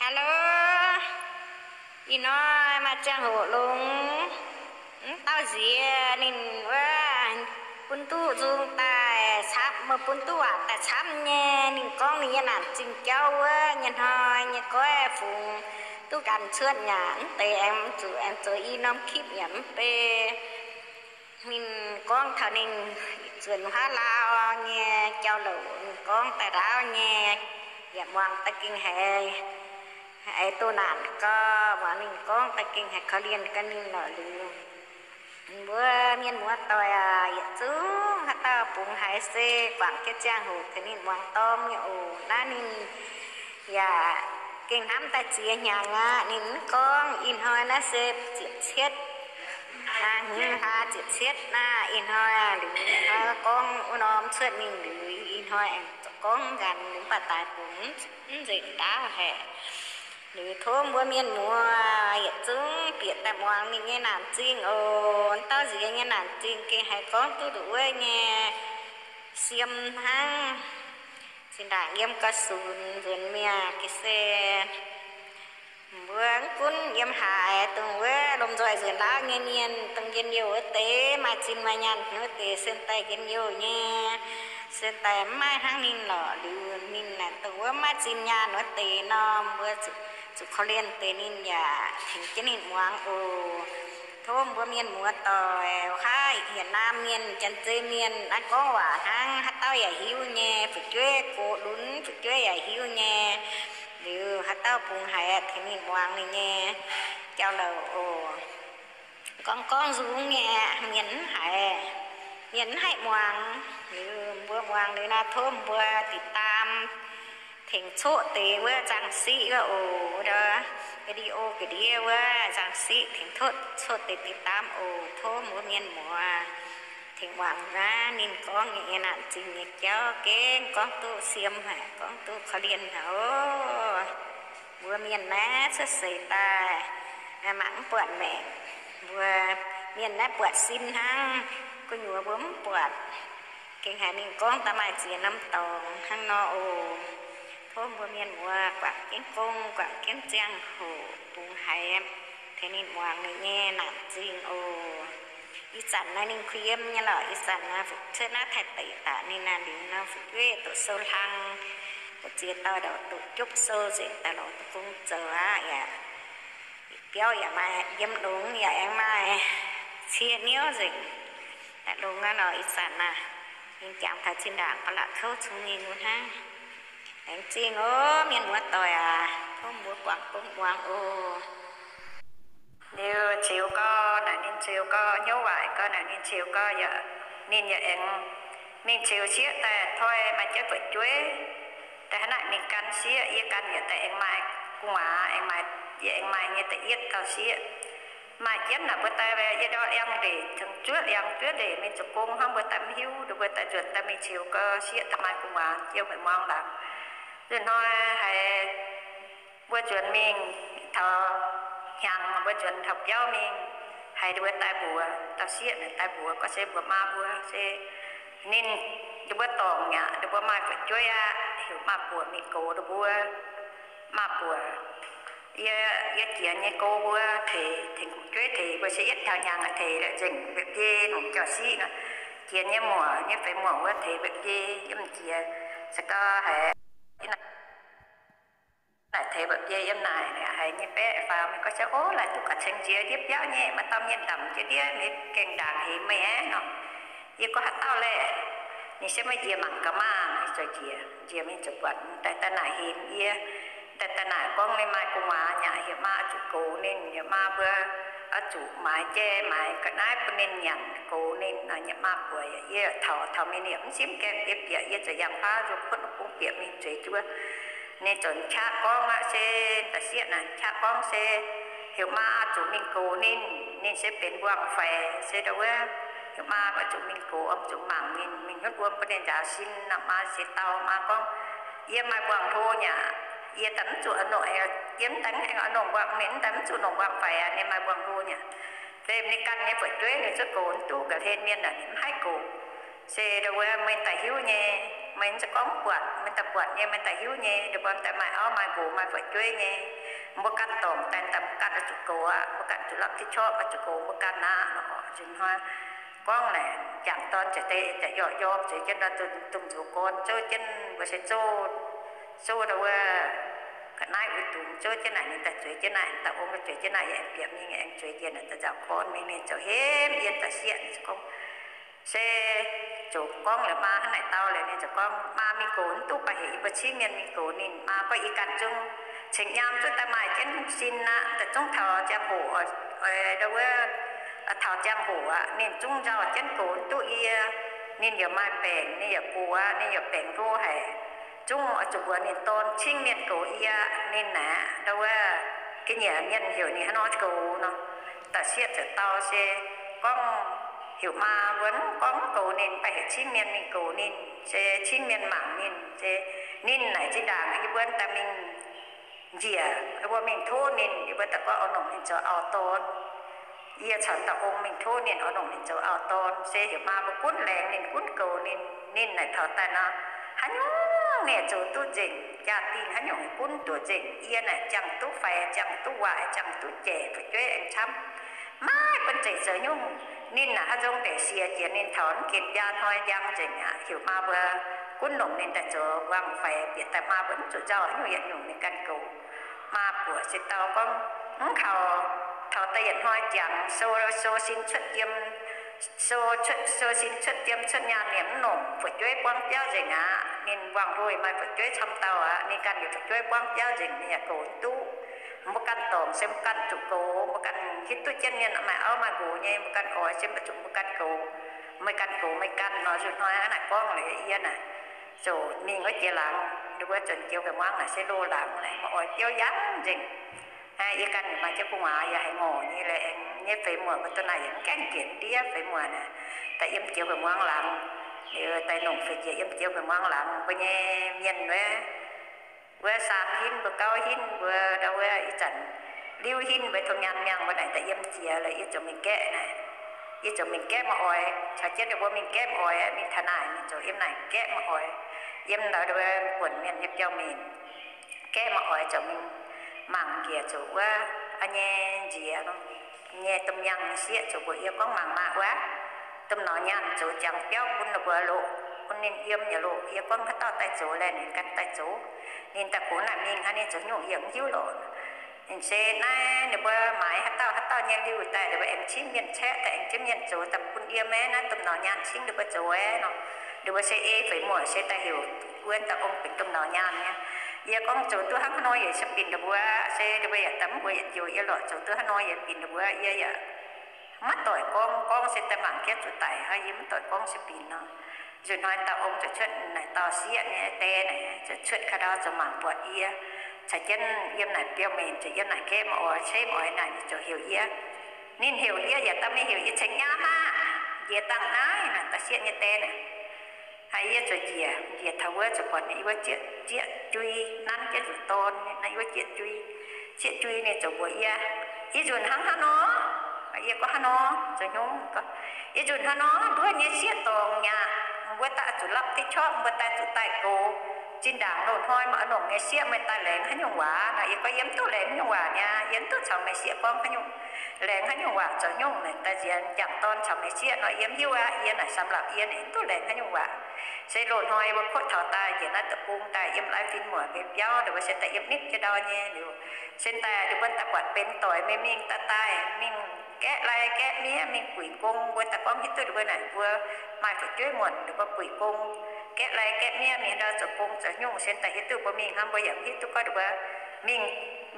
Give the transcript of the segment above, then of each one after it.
Hello, ih hnoi maaih ziangh hoc longx, mv dauh nziex ninh wuov bun duqv nzung daaih camv, meih bun duqv waac daaih camv nyei. Ninh gorngv ninh nyei naanc zingh jauv wuov nyei hnoi nyei goiv fungx duqv ganh cuotv yaac mv deix aengx zuqc aengx zoux i norm คลิป yaac mv bei. Ninh gorngv taux ninh nzuonx haav Laauv nyei jauv-louc, ninh gorngv daaih ndaauv nyei, yaac muangx daaih gengh haiz, haiz doh naanc gau, muangx ninh gorngv daaih gengh haiz korv-lienh gau ninh lorqc liuz. Mbuo mienh muoz-doic aac, yietc zungv haaix dauh bungx haiz se guangc jienv ziangh hoc tengx ninh muangx dorng nyei oc. Naaiv ninh yaac gengh hnamv daaih ziex hnyangx aqv. Ninh mv gorngv ih hnoi naaiv se ziepc cietv, hnyangx hlaax ziepc cietv naaiv, ih hnoi liuz ih hnoi gorngv wuov norm cuotv mingh liuz, ih hnoi aengx gorngv nqanx liuz mv baac daaih bungx mv nzengc ndaauv haic. Liuz tov mbuo mienh muoz yietc zungv bieqc daaih muangx ninh nyei naanc zingh oc. Dauh nziex nyei naanc zingh gengh haiz gorngv duqv nduqc wuov nyei siem hnangv. Zinh ndaangc yiem gau sunx nzuonx mi'aqv, ga'sie mbuo mv gunv yiem haaix, dongh wuov lomh nzoih nzuonx Laauv nyei mienh, dongh njien-youh wuov deix, maaih zinh maaih nyaanh wuov deix, sen daaih njien-youh nyei, sen daaih mv maaih hnangv ninh lorqc. Liuz ninh naaic dongh wuov mv maaih zinh nyaanh wuov deix nor, mbuo zuqc korv-lienh deix ninh yaac tengx jienv ninh muangx oc. Tov mbuo mienh muoz-doic, haaix Việt Nam mienh, Janx-Zei mienh, naaiv gorngv waac hnangv, haaix dauh yaac hiuv nyei, fu'jueiv gox lunx fu'jueiv yaac hiuv nyei. Liuz haaix dauh bungx haiz tengx ninh muangx ninh nyei jauv-louc oc. Gorngv gorngv nzung nyei, mienh mv haiz, mienh mv haih muangx. Liuz mbuo muangx liuz naaiv tov mbuo ติดตาม tengx coqv deix wuov nzangc siqv wuov oc, wuov video ga'ndiev wuov nzangc siqv tengx coqv deix ติดตาม oc. Tov mbuo mienh muoz tengx muangx naaiv ninh gorngv nyei naanc zingh nyei jauv, gengh gorngv duqv siem haic, gorngv duqv korv-lienh haic oc. Mbuo mienh naaiv cuotv seix daaih mangc mv buatc maengc. Mbuo mienh naaiv buatc sin hnangv, gu'nyuoz mbuo mv buatc. Gengh haiz ninh gorngv daaih maaih ziex norm dorngx hnangv nor oc. Tov mbuo mienh muoz guangc jienv gong, guangc jienv ziangh hoc bungx haiz tengx ninh muangx ninh nyei naanc zingh oc. Ih zanc naaiv ninh kuh yiem nyei lorqc. Ih zanc naaiv cuotv naaiv Taiv deic daaih ninh naaiv liuz nor fu'jueiv doqc sou hlang, mbu'ziex dauh doqc jopv sou nzengc daaih lorz deic-bung zoux aqv. Yaac biauv yaac maaih yiem longx, yaac aengx maaih cie niouv nzengc. Daaih longx aqv nor ih zanc naaiv, ninh jangx taux zinh ndaangc ba'laqc kouv cunx mingh wuov hnangv. Laengz zingh oc, mienh muoz-doic aac, tov mbuo guangc gong muangx oc. Liuz ziux gau naaic ninh ziux gau, hnyouv waaic gau naaic ninh ziux gau, yaac ninh yaac aengx mingh ziux sieqv daaih toi maaih jienv fu'jueiv. Daaih hnangv naaic mingh gan sieqv, yie gan yaac daaih aengx maaih gu'nguaaz, aengx maaih, yie aengx maaih nyei da'yietv dauh sieqv. Maaih jienv naaic mbuo daaih yie ndau liangx ndeic, zuov liangx zuov ndeic mingh zoux gong hnangv, mbuo daaih mv hiuv, mbuo daaih nzuonx daaih mingh ziux gau sieqv daaih maaih gu'nguaaz yiem haic muangx laangz. Nzunc hnoi haiz mbuo nzuonx mingh taux hnyangx, mbuo nzuonx taux biauv mingh, haiz mbuo daaih mbuox dauh sieqv naaic, daaih mbuox gorngv se mbuox maa mbuo se ninh, mbuo dorngc mi'aqv, mbuo maaih fu'jueiv aqv, heuc maa buoc mingh goux mbuo. Maa buoc, yie, yie jiex nyei go mbuo teix, tengx fu'jueiv teix, mbuo se yietv taux hnyangx aqv, teix nzengc mba'biei longc jauv-siqv nor. Jiex nyei muoc, nyei feix muoc wuov teix mba'biei yiem jiex, se gau haiz naaic teix mba'biei yiem naaic, haiz nyei baeqv faaux mingh gorngv se, Ov, laaic duqv gauh ceng nziex ndiev biauv nyei, maaih dauh mienh ndamc jienv ndiev, ninh gengh ndaangc heix meih aqv nor. Yie gorngv, Haaix dauh laeh? Ninh se, Meih njiec mangc gaax maah. Yie ziouc njiec, njiec mingh ziouc buatc daaih daaih naaic hemx yie. Daaih daaih naaic gorngv ninh maaih gu'nguaaz aqv, heuc maa oix zuqc goux ninh, heuc maa mbuo oix zuqc maaiz jai maaiz ga'naaiv bun ninh nyanc, goux ninh nor. Yie maa buoc, yie taux, taux mingh ninh yaac mv simv gaengh bieqc, yie ziouc yangh baav nzung kuotv bung bieqc mingh zueiz juov. Ninh ziouc qaqv gorngv aqv se, da'sieqv naaic qaqv gorngv se, heuc maa oix zuqc mingh goux ninh, ninh se benx mbuangz-faix se ndau wuov. Heuc maa oix zuqc mingh goux, oix zuqc mangc ninh, mingh hnyunv wuom bun ninh njaaux sin nor. Maa ziex dauh maa gorngv, Yie maaih mbuangz-hlo nyei aqv. Yie daaih mv zuqc, yie mv daaih mv aengx oix nongc mbuangz, ninh mv daaih mv zuqc nongc mbuangz-faix aqv, ninh maaih mbuangz-hlo nyei aqv. Liemh ninh ganh nyei fu'jueiv ninh zuqc goux mv duqv, nqa'hlen mienh naaic ninh mv haih goux. Se ndau wuov meih daaih hiuv nyei, meih mv zeiz gorngv buatc, meih daaih buatc nyei, meih daaih hiuv nyei, ndau wuov daaih maaih auv maaih nqox maaih fu'jueiv nyei, mbuo ganh dorngc daaih, daaih mbuo ganh oix zuqc goux aqv, mbuo ganh zuqc lapv diqv qopv oix zuqc goux mbuo ganh aqv nor. Nzunc hnoi gorngv naaic, jangc dorn za'gengh daaih yorpc yorpc zueiz jienv nor, dongh nzuqc gorn zouv jienv mbuo se zouv, zouv ndau wuov ga'naaiv uix dungz zouv jienv naaic, ninh daaih zueiz jienv naaic, daaih ong zueiz jienv naaic, yaac aengx bieqc mingh aengx zueiz njiec naaic, daaih nzauc gorn mingh, ninh ziouc henv yiem daaih sieqv gorngv, se ziouc gorngv liuz maa hnangv naaic dau liuz, ninh ziouc gorngv, maa mingh goux mv duqv baac heuc yie mbuo cingv mienh mingh goux ninh. Maa gorngv, ih ganh zungv cingx nyaam zungv daaih maaih jienv sin aqv, daaih zungv taux ziangh hoc, ndau wuov, taux ziangh hoc aqv, ninh zungv nzauh jienv goux mv duqv yie. Ninh yaac maaih baengc, ninh yaac gox aqv, ninh yaac baengc hlo haic. Zungv oix zuqc mbuox ninh dorn cingv mienh goux yie. Ninh naaic ndau wuov ga'nyiec mienh heuc ninh hnangv nor goux nor. Da'sieqv ziouc dau se gorngv heuc maa mbuo mv gorngv goux ninh, mv baac heuc cingv mienh mingh goux ninh, se cingv mienh mangc ninh, se ninh naaic zinh ndaangc yie mbuo daaih mingh njiec, mbuo mingh tov ninh, yie mbuo daaih gorngv oix nongc ninh zoux auv dorn. Yie caux dauh ong mingh tov ninh oix nongc ninh zoux auv dorn, se heuc maa mbuo gunv laengz ninh, gunv goux ninh. Ninh naaic taux daaih nor, haaix nyungc ninh zoux duqv nzengc, jaa-dingh haaix nyungc gunv duqv nzengc. Yie naaic ziangh duqv faix, ziangh duqv waaic, ziangh duqv jaic, fu'jueiv aengx camv, maiv bun zeic zoux nyungc. Ninh naaic haaix nzong deix siec jiex ninh taux mv ginc biaa hnoi njang nzengc aqv. Heuc maa mbuo gunv nongc ninh daaih zoux wangc faix, bieqc daaih maa mbuo mv zuqc nzauh haaix nyungc yietc nyungc ninh ganh goux. Maa buoqc se dau gorngv, mv kaux, taux da'yietc hnoi jangx sou, sou sin cuotv jiem, sou cuotv, sou sin cuotv jiem cuotv nyaanh, ninh mv nongc, fu'jueiv buangv biauv nzengc aqv. Ninh wangc hlo maaih fu'jueiv camv dauh aqv, ninh ganh yaac fu'jueiv buangv biauv nzengc, ninh yaac goux mv duqv. Mbuo ganh dorngc se mbuo ganh zuqc goux, mbuo ganh hiuv duqv jienv mienh maaih auv maaih nqox nyei, mbuo ganh oix se mbuo zuqc mbuo ganh goux. Meih ganh goux meih ganh nor. Nzunc hnoi hnangv naaic gorngv liuz, yie naaic ziouc mingh wuov jiex laangz, ndau wuov zuonc joux gu'nyuoz muangx naaic se loz-laangz naaic, maiv oix biouv yangv nzengc. Yie ganh maaih jienv gu'nguaaz yaac haiz ngorc nyei lorqc. Aengx nyei feix muoc mbuo duqv naaic yaac mv gaengh jiex ndiev feix muoc naaic, daaih yiem joux gu'nyuoz muangx laangz, liuz daaih nongc feix jiex yiem joux gu'nyuoz muangx laangz mbuo nyei mienh wuov, wuov saan hinv mbuo, gauv hinv mbuo, ndau wuov ih zanc liuv hinv mbuo, tong nyaanh miangh mbuo naaic daaih yiem jiex lorqc. Yie ziouc mingh gaeqv naaic, yie ziouc mingh gaeqv maiv oix, caux jienv ninh mbuo mingh gaeqv maiv oix, mingh taux naaic ninh ziouc yiem naaic gaeqv maiv oix, yiem ndau ndau wuov buonc mienh nyei biauv-mienh gaeqv maiv oix, ziouc mingh mangc njiec zuqc wuov a'nyei nziex nyei domh nyaanh sieqv ziouc mbuox yie gorngv, mangc maah wuov, domh nor nyaanh zoux jangx biauv bun ninh mbuo loh, bun ninh yiem nyei loh. Yie gorngv, haaix dauh daaih zoux laeh? Ninh ganh daaih zoux. Ninh daaih kungx naaic mingh hnangv, ninh zoux nyungc yie mv hiuv loh. Ninh se naaiv ninh mbuo maaiz haaix dauh haaix dauh nyei liuh daaih, ninh mbuo aengx cingv mienh caeqv daaih, aengx cingv mienh zoux daaih bun yiem aeqv, naaiv domh nor nyaanh cingv ninh mbuo zoux aeqv nor. Ninh mbuo se ei feix muoc se daaih heuc wuov dauh ong benx domh nor nyaanh nyei. Yie gorngv, zoux duqv hnangv haaix nor yie se binc ninh mbuo, se ninh mbuo yaac daaih mv mbuox yietc joux yie lorqc, zoux duqv hnangv nor yie binc ninh mbuo, yie yaac maiv doic gorngv. Gorngv se daaih mangc jienv zuqc daic hnangv, yie mv doic gorngv se binc nor. Nzunc hnoi dauh ong ziouc cuotv naaic dauh sieqv nyei die naaic, ziouc cuotv ka'ndau ziouc mangc buatc yie, caux jienv yiem naaic biauv-mienh, ziouc yiem naaic gaeqv maiv oix, ceix maiv oix naaic, ninh ziouc heuc yie. Ninh heuc yie yaac daaih mingh heuc yie cingx nyaam aqv. Njiec dangh naaiv naaic dauh sieqv nyei die naaic, haiz yie ziouc njiec, njiec taux wuov ziouc buatc ninh yiem wuov zieqv, zieqv jui nanv jienv nzuqc dorn, nanv yiem wuov zieqv jui. Zieqv jui ninh ziouc mbuox yie, ih nzunc hnangv haaix nor? Yie gorngv, hnangv nor zoux nyungc. Gorngv, ih nzunc hnangv nor nduov nyei sieqv dorngc mi'aqv. Mbuo daaih zuqc lapv diqv qopv, mbuo daaih zuqc daaih goux. Zinh ndaangc loz-hnoi maaih longc nyei sieqv meih daaih laengz haaix nyungc waac nor? Yie gorngv, yie mv duqv laengz haaix nyungc waac niaa. Yie mv duqv caux meih sieqv gorngv haaix nyungc, laengz haaix nyungc waac zoux nyungc. Naaic daaih nziex m'jangc dorn caux meih sieqv nor, yie mv hiuv aqv. Yie naaic samx la'bieiv naaic mv duqv laengz haaix nyungc waac. Se loz-hnoi yie mbuo kuotv taux daaih njiec naaiv deic-bung daaih yiem lai fin muoc mbuo biauv, ninh mbuo se daaih yiem nitv jienv ndau nyei liuz, se daaih ninh mbuo daaih buatc benx doic mingh mingh daaih daaih mingh gaeqv lai gaeqv miev, mingh buic gong. Mbuo daaih gorngv hiuv duqv ninh mbuo naaic mbuo maaih fu'jueiv muonc, ninh mbuo buic gong, gaeqv lai gaeqv miev, mingh ndau zoux gong zoux nyungc. Se daaih hiuv duqv mbuo mingh hnangv, mbuo yaac mv hiuv duqv gorngv ninh mbuo mingh,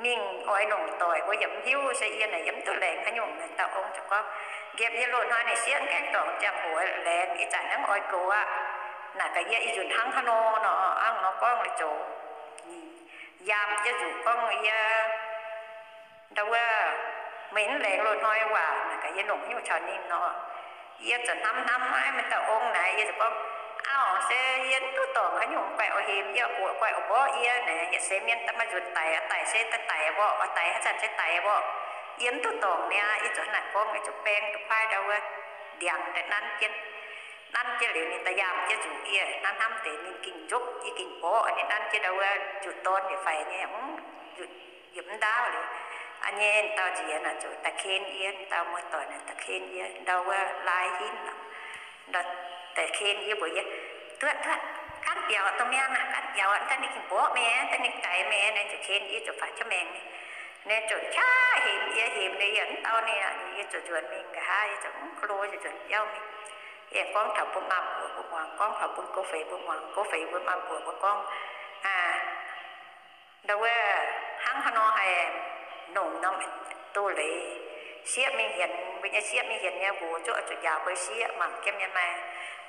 mingh oix longc doic, mbuo yaac mv hiuv. Se yie naaic yie mv duqv laengz haaix nyungc. Naaic dauh ong ziouc gorngv, nqemh yie loz-hnoi ninh sieqv gaengh dorngc ziangh hoc laengz, ih zanc hnangv oix goux aqv. Naaic gaax yie, ih nzunc hnangv haaix nor nor, hnangv nor gorngv liuz ziouc yiem jienv nzuqc gorngv yie, ndau wuov, meih mv laengz loz-hnoi waac. Naaic gaax yie longc haaix nyungc caux ninh nor. Yie ziouc hnamv hnamv maiv maaih dauh ong naaic, yie ziouc gorngv, auv, se yie mv duqv dorngc haaix nyungc, guaih oix hemx yie, guaih oix mborqv yie naaic, yietc seix mienh daaih maaih nzunc daic, daic se daaih daic mborqv, daic haaix zanc se daic mborqv. Yie mv duqv dorngc niaa. Yie ziouc naaic gorngv, yie ziouc baeng duqv kuaaiv ndau wuov ndiangx daaih nanv jienv. nanv jienv liuz ninh da'yaangh jienv nzuqc yie, nanv hnamv deix ninh gengh nzopv, yie gengh mborqv ninh, nanv jienv ndau wuov nzuqc dorn yietc faix nyei, yiem mv ndaauv liuz, a'nyei dauh nziex naaic zuqc da'ken yie, dauh muoz-doic naaic da'ken yie, ndau wuov lai hinv, da'ken yie mbuox yie, Duqv, duqv, gaanv biaux dongh mi'aqv, gaanv biaux aqv, daaih ninh gengh mborqv meih, daaih ninh daix meih, naaiv zuqc ken yie zuqc faix jienv maengx. Ninh zuqc qaqv hemx yie, hemx liuz yie mv dau ninh, yie zuqc nzuonx mingh nqa'haav, yie zuqc mv ko lo, yie zuqc biauv mingh. Yie gorngv taux bun maa-buoc mbuo muangx, gorngv taux bun gorngv feix mbuo muangx, gorngv feix mbuo maa-buoc mbuo gorngv, ndau wuov hnangv haaix nor haih nongc norm doz-leiz sieqv mingh hienx, mbuo nyei sieqv mingh hienx nyei nqox zuqc oix zuqc njaaux mbuo sieqv mangc jienv mienh maaih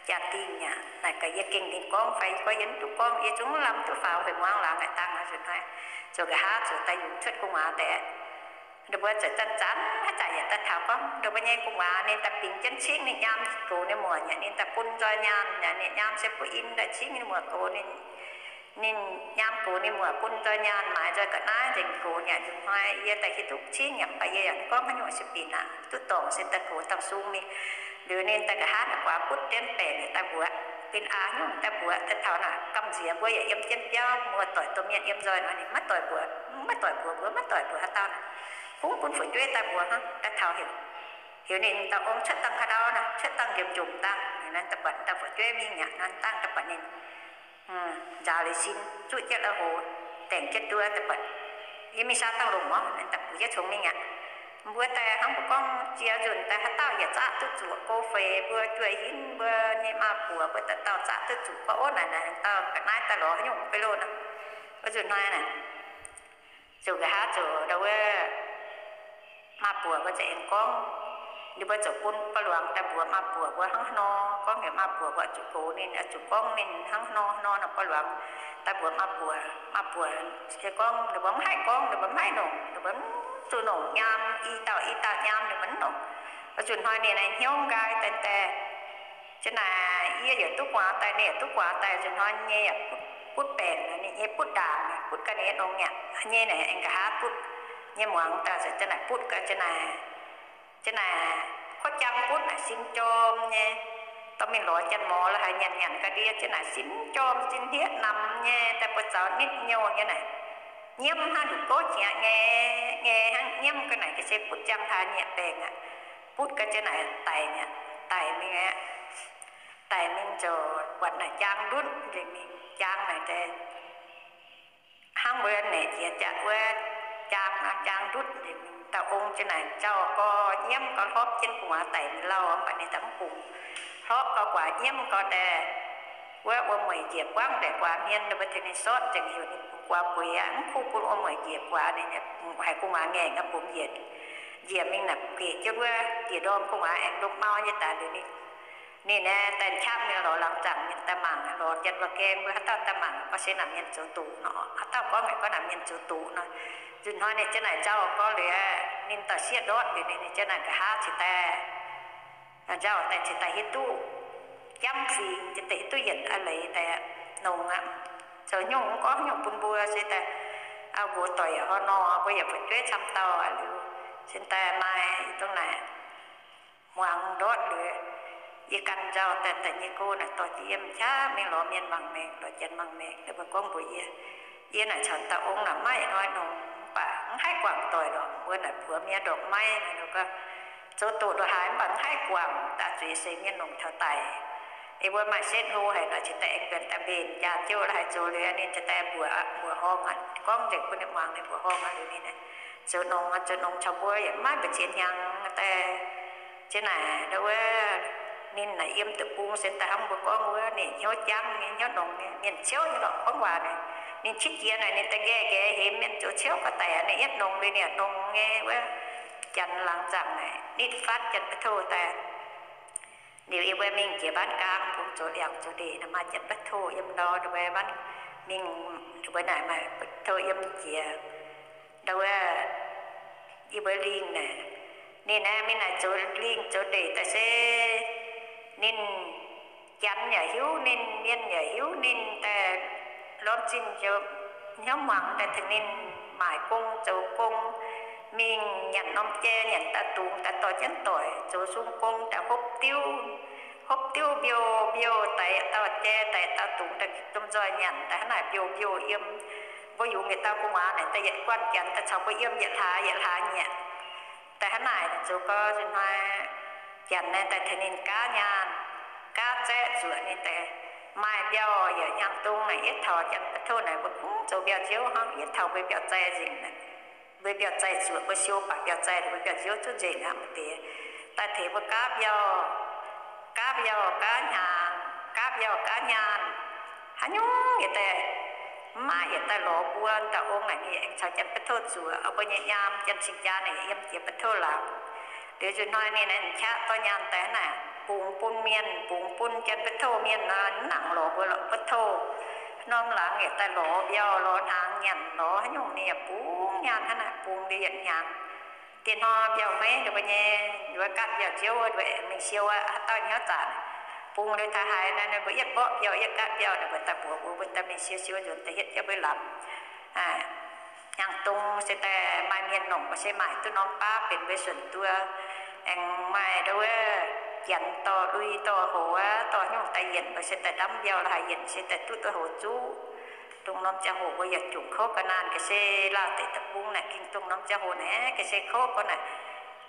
jaa-dingh aqv. Naaic gaax yie gengh ninh gorngv fai yie gorngv yie mv duqv gorngv, yie zungv lamh duqv faaux hueic muangx laangz aqv dangh nzunc hnoi. Zuqc nqa'haav zuqc daaih yungz cuotv gu'nguaaz deix. Ninh mbuo zuqc zanc-zanc haaix zanc yaac daaih taux gorngv ninh mbuo nyei gu'nguaaz ninh daaih bingx jienv cingv ninh nyaam gox ninh muoc nyei, ninh daaih bun nzoih nyaanh nyei, ninh nyaam se butv in daaih cingv ninh muoc gox ninh, ninh nyaam gox ninh muoc bun nzoih nyaanh maaiz nzoih ga'naaiv nzengc gox nyei. Nzunc hnoi yie daaih hiuv duqv cingv yaac mv baac yie yaac mv gorngv haaix nyungc se binc aqv, duqv dorngc se daaih gox dangh sung mingh. Liuz ninh daaih nqa'haav naaic guaax butv jienv baengc daaih mbuoqc, bin aa nyungc daaih mbuoqc daaih taux naaic gamh nziex mbuo yaac yiem jienv biauv, muoz-doic domh mienh yiem nzoih nor ninh maiv doic mbuoqc, maiv doic mbuoqc, mbuo maiv doic mbuoqc haaix dauh naaic, kungx bun fu'jueiv daaih mbuoqc hnangv. Daaih taux heuc, heuc ninh dauh ong cuotv dangh ka'ndau naaic, cuotv dangh njiemc njomc dangh, ninh daaih buatc dauh fu'jueiv mingh aqv, ninh dangh daaih buatc ninh nzaaux liuz sin, zuqv jienv la'hoz, dengc jienv nduov daaih buatc, yie mingh saa dangh longc orv, ninh daaih buix jienv congx mingh aqv. Mbuo daaih hnangv mbuo gorngv ziex nzunc daaih haaix dauh yaac zaqv duqv zuqc go feix mbuo juoh hinv mbuo nyei maa-buoc mbuo dauh dauh zaqv duqv zuqc gorngv ov naaic naaic dauh ga'naaiv daaih lorz haaix nyungc beiv loh nor. Wuov nzunc hnoi naaic, zuqc nqa'haav zuqc ndau wuov maa-buoc mbuo za'gengh gorngv, ninh mbuo zuqc bun ba'luangc daaih mbuox maa-buoc mbuo hnangv haaix nor, gorngv heuc maa-buoc mbuo zuqc gox ninh, zuqc gorngv ninh hnangv haaix nor haaix nor nor ba'luangc daaih mbuox maa-buoc. Maa-buoc se gorngv ninh mbuo mv haih gorngv, ninh mbuo mv haih nongc, ninh mbuo mv zuqc nongc nyaam, i dauh i dauh nyaam ninh mbuo mv nongc. Wuov nzunc hnoi ninh naaic hnyouv nqaai daaih daaih, zen naaic yie yaac duqv guaax daaih, ninh yaac duqv guaax daaih, nzunc hnoi nyei yaac butv baengc, ninh nyei butv ndaangc, butv ga'naaiv nongx mi'aqv. Nyei naaic aengx nqa'haav butv nyei muangx daaih, zen naaic butv ga'naaiv, zen naaic, zen naaic kuotv jaang butv naaic sin jorm nyei. Dorh mingh lorz janx-mor la'haiz nyanc nyanc ga'ndiev, zen naaic sin jorm sin hniev namx nyei, daaih buo zaux nitv nyouh nyei naaic. Nyiemv hnangv nduqc gouv qiex nyei, nyei hnangv nyiemv ga'naaiv ga'naaiv se butv jaang taaix nyieqc baengc aqv. Butv ga'naaiv zen naaic daic mi'aqv, daic mingh aqv. Daic mingh ziouc buatc naaic jaang ndutv nzengc mingh, jaang naaic deix hnangv mbuo naeqc jiex jaax wuov jaang nor, jaang ndutv nzengc mingh. Dauh ong zen naaic nzauh gorx, nyiemv gorx, hlorpv jienv gu'nguaaz daic mingh lauh, mv baac ninh daaih mv bungx. Hlorpv gorx guaax nyiemv gorx daaih, wuov wuom-mueic njiec buangv daaih guaax hmien, ninh mbuo tengx ninh sortv nzengc, heuc ninh bungx guaax bueix aqv, mv kuv bun wuom-mueic njiec guaax, ninh haiz gu'nguaaz ngaengc aqv, bungx njiec, njiec mingh naaic gueic jienv wuov diec ndorm gu'nguaaz aengx lomh mau nyei daaih liuz ninh, ninh naaiv daaih qaqv mingh lorz laangz zaangc mienh daaih mangc, lorz janx-waah gaeng mbuo haaix dauh daaih mangc, gorngv se naaic mienh zoux doqc nor, haaix dauh gorngv naaic gorngv naaic mienh zoux doqc nor. Nzunc hnoi ninh zen naaic nzauh gorx liuz, ninh daaih sieqv ndortv liuz, ninh zen naaic nqa'haav cingx daaih nzauh daaih cingx daaih hiuv duqv jamv fingx, cingx daaih hiuv duqv yietc a'leiz daaih nongx aqv. Zoux nyungc mv gorngv nyungc bun mbuo se daaih, aa, mbuo doic yaac hor nor, mbuo yaac fu'jueiv camv dauh aqv liuz, cingx daaih maaih dongh naaic muangx ndortv liuz, yie ganh nzauh daaih daaih nyei go naaic dorh jienv yiem qaqv mingh lorz mienh mangc maengc, lorz janx mangc maengc, ninh mbuo gorngv mbuox yie, yie naaic caux dauh ong naaic maiv hnoi nongx, mv baac mv haih guangc doic lorqc. Mbuo naaic puox mienh ndorqc maiv, ninh mbuo zoux doqc ndongc haaix mv baac mv haih guangc, daaih zueiz seix mienh nongc taux daic. Ei mbuo maaih setv hlo haic nor, cingx daaih aengx mbenc daaih mbenc jaax jouh la'haiz zoux liuz, ninh cingx daaih mbuoqc, mbuoqc horngh aqv, gorngv nzengc bun ninh muangx, ninh mbuoq horngh aqv liuz ninh zoux nongx, zoux nongx caux mbuo yaac maiv mbu'ziex hnyangx daaih. Zen naaic ndau wuov, ninh naaic yiem deic-bung se daaih hnangv mbuo gorngv wuov, ninh hnyouv jangv nyei, hnyouv nongx nyei, mienh ciouv nyei lorqc, gorngv waac naaic. Ninh qiex jiez naaic ninh daaih nqaeqv nqaeqv hemx mienh zoux ciouv ga'daic, ninh yietv nongx liuz ninh yaac nongx nyei wuov. Janx laangz zaangc naaic nitv fatv janx ba'touh daaih. Liuz yie mbuo mingh jiex mbaanv gaang bung zoux liangx zoux ndeic, maaih janx ba'touh yiem ndau, mbuo mbaanv mingh, mbuo naaic maaih ba'touh yiem jiex ndau wuov, yie mbuo lingh naaic. Ninh naaiv mingh naaic zoux lingh zoux ndeic daaih se ninh janx yaac hiuv ninh, mienh yaac hiuv ninh daaih, lorm zinh hnyouv hmuangx daaih tengx ninh maaic gong zoux gong, mingh nyanc norm jai, nyanc daaih dungz daaih dorh jienv doic, zoux sung gong daaih hopv diuv, hopv diuv mbiouh mbiouh daaih yietc dauh jai daaih yietc dauh dungz daaih domh nzoih nyanc daaih hnangv naaic mbiouh mbiouh yiem. Mbuo yungz yietc dauh gu'nguaaz naaic daaih yietc guanh janx daaih caux mbuo yiem yietc hlaax yietc hlaax nyieqc. Daaih hnangv naaic zoux gau nzunc hnoi janx naaiv daaih tengx ninh gaav nyaanh, gaav zaeqv zuoqc ninh daaih maaih mbiauh yaac hnyangx-dong naaic yietv taux janx-baeqc touv naaic mbuo kungx zoux mbiauh nziouv hnangv, yietv taux mbuo mbiauh zaih nzengc naaic. Mbuo mbiauh zaih zuoqc, mbuo siou baac mbiauh zaih, mbuo mbiauh nziouv zuqc nzengc aqv. Mv deix daaih tengx mbuo gaav mbiauh, gaav mbiauh gaav hnyangx, gaav mbiauh gaav nyaanh, haaix nyungc yietc daaih mv maaih yietc daaih lorz mbuo. Dauh ong naaic ninh aengx caux janx-baeqc touv zuoqc, mbuo nyei nyaam janx-cing-jaa naaic yiem jiex baeqc touv laangz. Liuz nzunc hnoi ninh naaic qaqv dorh nyaanh daaih hnangv naaic bungx bun mienh, bungx bun janx-baeqc touv mienh nor, mv nangc lorz mbuo lorqc. Baeqc touv norm laangz yietc daaih lorz mbiauh, lorz hnaangx nyanc, lorz haaix nyungc ninh yaac bungx nyaanh hnangv naaic bungx liuz yietc hnyangx. Dieh hnoi mbiauh hmeiv nduov nyei, nduov gaatv mbiauh nziouv nduov mingh siou aqv, haaix dauh hnyouv zanc bungx liuz taux haaix naaic, ninh mbuo yietv mborqv mbiauh yietv gaatv mbiauh, ninh mbuo daaih mbuox mbuo, mbuo daaih mingh siou siou nzuonx daaih hietv jienv mbuo lamz. Hnyangx-dongh se daaih maaih mienh longc, mbuo se maaic duqv norm baav benx mbuo suonc duov. Aengx maaih ndau wuov janx dorh lui dorh hoc aqv, dorh nyungc daaih yienc, mbuo se daaih ndamv mbiauh lorz haaix yienc se daaih duqv duqv hoc zuqv. Dongh norm ziangh hoc mbuo yaac jomc kouv ga'naanh ga'sie, Laauh deic-bung naaic gengh dongh norm ziangh hoc naaic ga'sie kouv ga'naanh.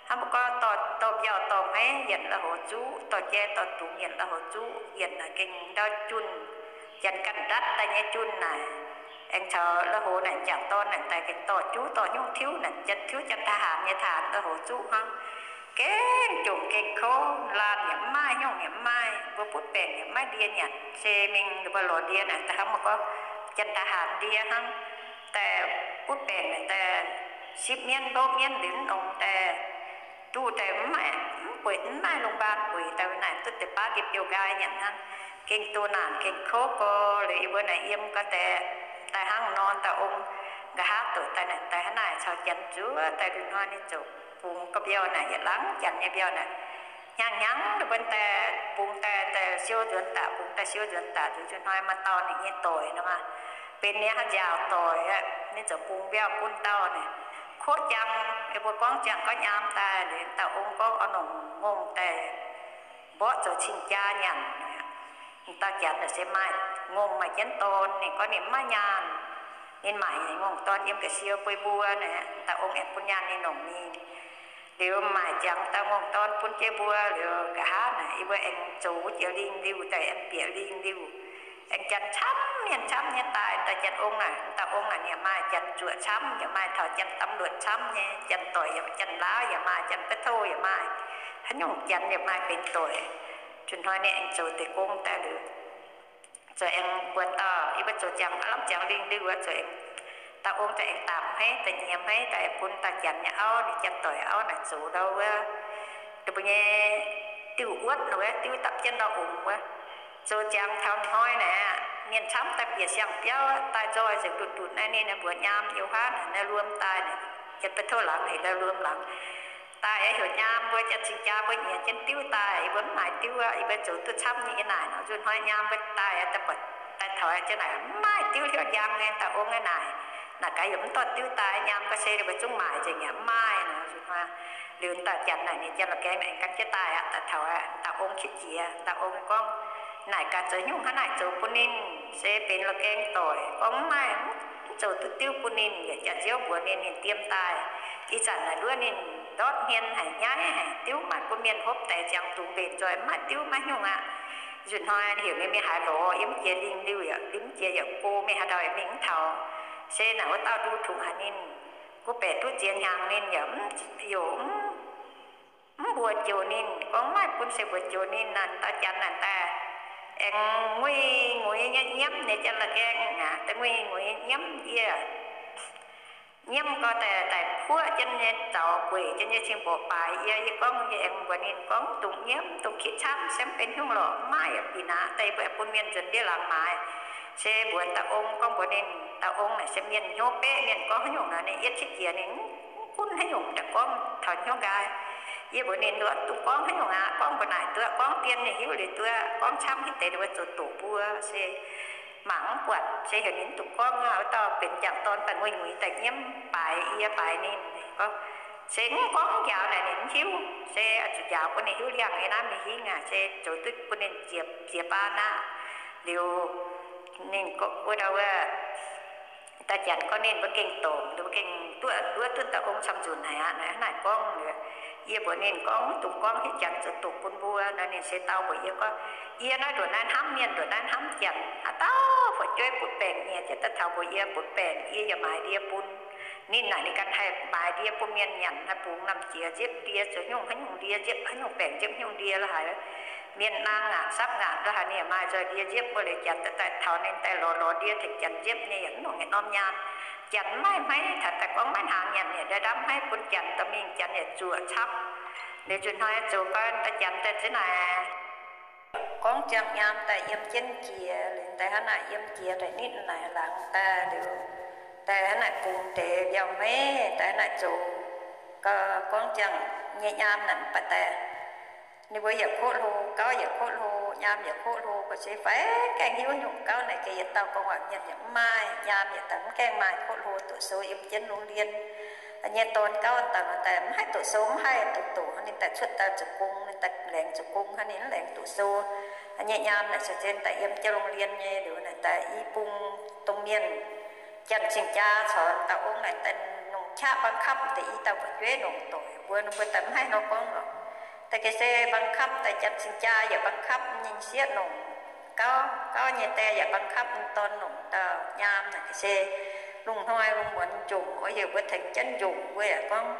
Hnangv mbuo gorngv dorh mbiauh dorh hmeiv yienc lorz hoc zuqv, dorh jai dorh dungz yienc lorz hoc zuqv, yienc naaic gengh ndau junh, janx ganh ndatv daaih nyei junh naaic. Aengx caux lorz hoc naaic m'jangc dorn naaic daaih gengh dorh juv dorh nyungc tiuv naaic, janx tiuv janx taaih haanz nyei taaih haanz lorz hoc zuqv hnangv. Gengh jomc gengh kouv, laanh yaac mv maaih, nyungc yaac mv maaih, mbuo butv baengc yaac mv maaih ndie nyanc. Se mingh ninh mbuo lorz ndie naaic daaih hnangv mbuo gorngv janx taaih haanz ndie hnangv. Daaih butv baengc naaic daaih sipv mienv mbouv mienv liuz mv nongx daaih duqv daaih mv maaih, mv bueix, mv maaih โรงพยาบาล bueix daaih naaic duqv deix baav ndie biouv nqaai nyanc hnangv. Gengh doh naanc gengh kouv gorx. Liuz yie mbuo naaic yiem gau deix daaih hnangv nor, dauh ong nqa'haav doqc daaih naaic daaih hnangv naaic caux janx zuov daaih liuz hnoi ninh ziouc bungx ga'mbiauh naaic yietc laangz janx nyei mbiauh naaic hnyangx-hnyangx ninh mbuo daaih bungx daaih, daaih siou nzuonx daaih, bungx daaih siou nzuonx daaih, liuz nzunc hnoi maaih dauh ninh nyei doic nor maah, benx ninh haaix nziaauc doic aqv, ninh ziouc bungx mbiauh bun dauh naaic. Kov jangx, yie mbuo gorngv jangx gorngv nyaam daaih, liuz dauh ong gorngv oix nongc ngongh daaih mborqv zoux cing-jaa nyanc. Dauh janx naaic se maaih ngongh maaih jienv dorn, ninh gorngv ninh mv maaih nyaanh. Ninh maaic ngongh dorn yiem ga'sie bueix mbuo naaic, dauh ong aengx bun nyaanh ninh nongc ninh. Liuz maaic ziangx dauh ngongh dorn bun jienv mbuo liuz, nqa'haav naaic yie mbuo aengx zoux wuov jiex lingh liuh daaih, aengx bieqc lingh liuh, aengx janx camv mienh camv nyei daaih. Dauh janx ong naaic, dauh ong naaic ninh maaih janx zuoqc camv, yaac maaih taux janx ตำรวจ camv nyei, janx doic yaac, janx laauv yaac maaih, janx ตำรวจ yaac maaih, haaix nyungc janx yaac maaih benx doic. Nzunc hnoi ninh aengx zoux deix gong daaih liuz, zoux aengx mbuox dauh, yie mbuo zoux ziangx aav lamh ziangx lingh liuh wuov, zoux aengx, dauh ong daaih aengx daapc hmeiv, daaih nyiex hmeiv daaih bun dauh janx nyei auv, ninh janx doic auv naaic zoux ndau wuov, ninh mbuo nyei diuh wuotv wuov, diuv dapv jienv ndau ongx wuov. Zoux ziangx taux hnoi naaic, mienh camv daaih bieqc siang-biauv daaih nzoih nzengc ndutc-ndutc naaiv, ninh mbuox nyaam, Yie huaav naaic luom daaih, janx-baeqc touv laangz naaic luom laangz daaih, heuc nyaam mbuo janx cing-jaa mbuo nyiex jienv diuv daaih. Yie mbuo mv maaiz diuv aqv, yie mbuo zoux duqv camv nyei. Yie naaic nor, nzunc hnoi nyaam mbuo daaih, daaih taux jienv naaic, mv maaih diuv hnyouv njang nyei. Dauh ong naaic, naaic gaax yaac mv dorh diuv daaih. Nyaam ga'sie ninh mbuo zungv maaiz nzengc, yaac mv maaih nor. Nzunc hnoi liuz, dauh janx naaic ninh janx la'gaeng naaic gan jienv daaih aqv. Daaih taux aqv, dauh ong qiex jiez. Dauh ong gorngv, Naaic gaax zoux nyungc hnangv naaic zoux bun ninh, se benx la'gaeng doic. Gorngv mv maaih, mv zoux duqv diuv bun ninh, yaac jaax-nziouv mbuox ninh, ninh diem daaih. Ih zanc naaic nduov ninh ndortv hmien haic, nyaiv haic, diuv maaih bun mienh hopv deix ziangx dungx mbenc nzoih, mv maaih diuv maiv nyungc aqv. Nzunc hnoi heuc ninh mingh haaix lorz, yiem mv jiex lingh liuh yaac, yiem mv jiex yaac go, mingh haaix ndau yaac mingh mv taux. Se naaic wuov dauh ndu tungx haic ninh, mbuo baeqc duqv ziex hnyangx ninh yaac mv, youc mv mbuox joux ninh, gorngv mv maaih bun se mbuox joux ninh. Naaic dauh janx naaic daaih aengx nguiz-nguiz nyei nyiemv ninh janx la'gaeng aqv. Daaih nguiz-nguiz nyiemv yie, nyiemv gau daaih, daaih puoqv jienv nyei zaux gueic jienv nyei cing-mborqc baaix yie. Yie gorngv yie aengx mbuox ninh gorngv, Dungx nyiemv, dungx kitv camv, se mv benx haaix nyungc lorqc, mv maaih yaac bieqc naaic. Daaih yie mbuo aengx bun mienh nzuonx ndiev laangz maaiz. Se mbuox dauh ong, gorngv mbuox ninh, dauh ong naaic se mienh hnyouv beqv, mienh gorngv haaix nyungc naaic ninh yietv qiex jiez, ninh mv gunv haaix nyungc, daaih gorngv taux hnyouv nqaai. Yie mbuox ninh, Nduov duqv gorngv haaix nyungc aqv, gorngv mbuo naaic duqv, gorngv dien ninh hiuv liuz duqv, gorngv camv hitv deix ninh mbuo zoux doqc mbuo se mangc mv buatc. Se heuc ninh duqv gorngv aqv. Wuov dauh benx jangc dorn daaih nguiz-nguiz daaih nyiemv baaix yie baaix ninh gorngv, Se mv gorngv njaaux naaic ninh mv hiuv, se zuqc njaaux bun ninh hiuv liangx nyei naaiv mingh hingv aac, se zoux duqv bun ninh ziec, ziec baan aqv. Liuz ninh wuov dauh wuov, daaih Janx gorngv ninh mbuo gengh dorngc, mbuo gengh duqv, duqv duqv dauh ong camv nzunc haic aqv. Naaiv, naaiv naaic gorngv, yie mbuox ninh gorngv, mv dungx gorngv hiuv Janx zoux doqc bun mbuo nor. Ninh se dau mbuox yie gorngv, yie naaiv nduqc naaiv hnamv mienh, nduqc naaiv hnamv Janx, haaix dauh fu'jueiv butv baengc nyei, jiex daaih taux mbuox yie butv baengc, yie yaac maaiz ndie bun. Ninh naaic ninh ganh haih maaiz ndie bun mienh nyanc, haih bungx namh jiex nziepv ndie, zoux nyungc haaix nyungc ndie nziepv, haaix nyungc baengc nziepv nyungc ndie la'haic. Mienh naang ngaanc sapv ngaanc la'haic, ninh yaac maaih nzoih ndie nziepv. Mbuo leiz Janx daaih, daaih taux ninh daaih lorz, lorz ndie tengx Janx nziepv nyei, yaac mv longc yietc norm nyaanh. Janx maiv maaih hmeiv, taux daaih gorngv maiv hnaangx nyanc, ninh daaih ndamv hmeiv bun Janx dorh mingh, Janx yaac zuoqc camv. Liuz nzunc hnoi zuqc gau daaih Janx daaih zinv naaic gorngv ziangh nyaam daaih yiem jienv jiex, liuz daaih hnangv naaic yiem jiex daaih nitv naaic laangz daaih liuz, daaih hnangv naaic bungx deix mbiauh maiv daaih hnangv naaic zoux, gau gorngv ziangh nyei nyaam naaic mv baac daaih ninh mbuo yaac kotv hlo, gauv yaac kotv hlo, nyaam yaac kotv hlo, ga'sie faix gaengh hiuv nyungc gauv naaic ga'yietv dauh gorngv waac mienh yaac mv maaih, nyaam yaac daaih mv gaengh maaih, kotv hlo doqc sou yiem jienv lungh ndiev nyei dorn gauv daaih, daaih mv haih doqc sou, mv haih doqc doqc, ninh daaih cuotv daaih zuqc gong, ninh daaih laengz zuqc gong hnangv, ninh mv laengz doqc sou. Nyei nyaam naaic se zien daaih yiem jienv lungh ndiev nyei liuz naaic daaih i bung domh mienh Janx cing-jaa caux dauh ong naaic daaih nongc qaqv บังคับ deix i dauh fu'jueiv nongc doic mbuo, ninh mbuo daaih mv haih nor gorngv lorqc. Daaih ga'sie บังคับ daaih Janx cing-jaa yaac บังคับ ninh sieqv nongc gauv, gauv nyei die yaac บังคับ ninh dorn nongc dauh nyaam naaic ga'sie lungh hnoi lungh muonz njongc oix heuc mbuo tengx jienv njongc, mbuo yaac gorngv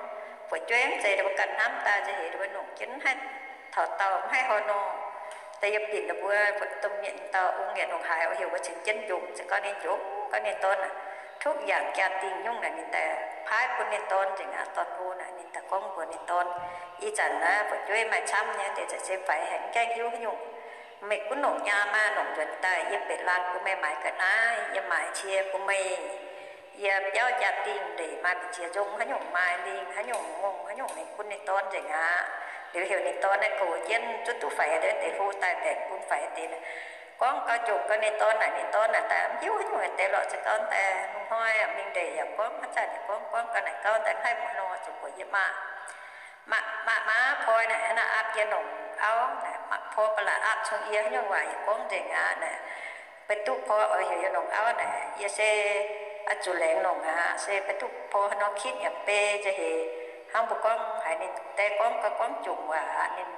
fu'jueiv mv zeiz mbuo ganh hnamv daaih nziex heuc mbuo nongc jienv mv haih taux dauh mv haih hor nor. Daaih yie binc ninh mbuo domh mienh dauh ong yaac nongc haaix oix heuc mbuo tengx jienv njongc, se gorngv ninh njongc, gorngv ninh dorn aac, ทุกอย่าง jaa-dingh nyungc naaic ninh daaih paaiv bun ninh dorn nzengc aqv. Dorn hlo naaic ninh daaih gorngv mbuox ninh dorn, ih zanc naaiv fu'jueiv maaih camv nyei deix, za'gengh faix haic, mv gaengh hiuv haaix nyungc. Meih gunv nongc nyaam maah, nongc nzuonx daaih yie benx laanh bun meih maaiz ga'naaiv, yie maaiz cie bun meih. Yie biauv jaa-dingh ndeic maaih mbu'ziex nzong haaix nyungc, maaih lingh haaix nyungc, ngongh haaix nyungc, ninh gunv ninh dorn nzengc aqv. Liuz heuc ninh dorn naaiv goux jienv zuov duqv faix deix, hlo daaih mbaengc bun faix deix. Gorngv gau njongc gau ninh dorn naaic, ninh dorn naaic daaih mv hiuv haaix nyungc deix lorqc. Za'gengh daaih lungh hnoi mingh ndeic yaac gorngv haaix zanc yaac gorngv, gorngv gau naaic gauv daaih mv haih muangx nor, zuqc mbuox yie maah, maah, maah, maah, poi naaic hnangv naaic aapv yie nongc auv naaic, maah, poi ba'laqc aapv cong yie haaix nyungc waac yaac gorngv nzengc aqv naaic. Beiv duqv poi oix heuc yie nongc auv naaic, yie se oix zuqc laengz nongc aqv. Se beiv duqv poi haaix nor kitv yaac mv bei, nziex heuc hnangv mbuo gorngv haiz ninh die gorngv gau gorngv jomc waac aqv, ninh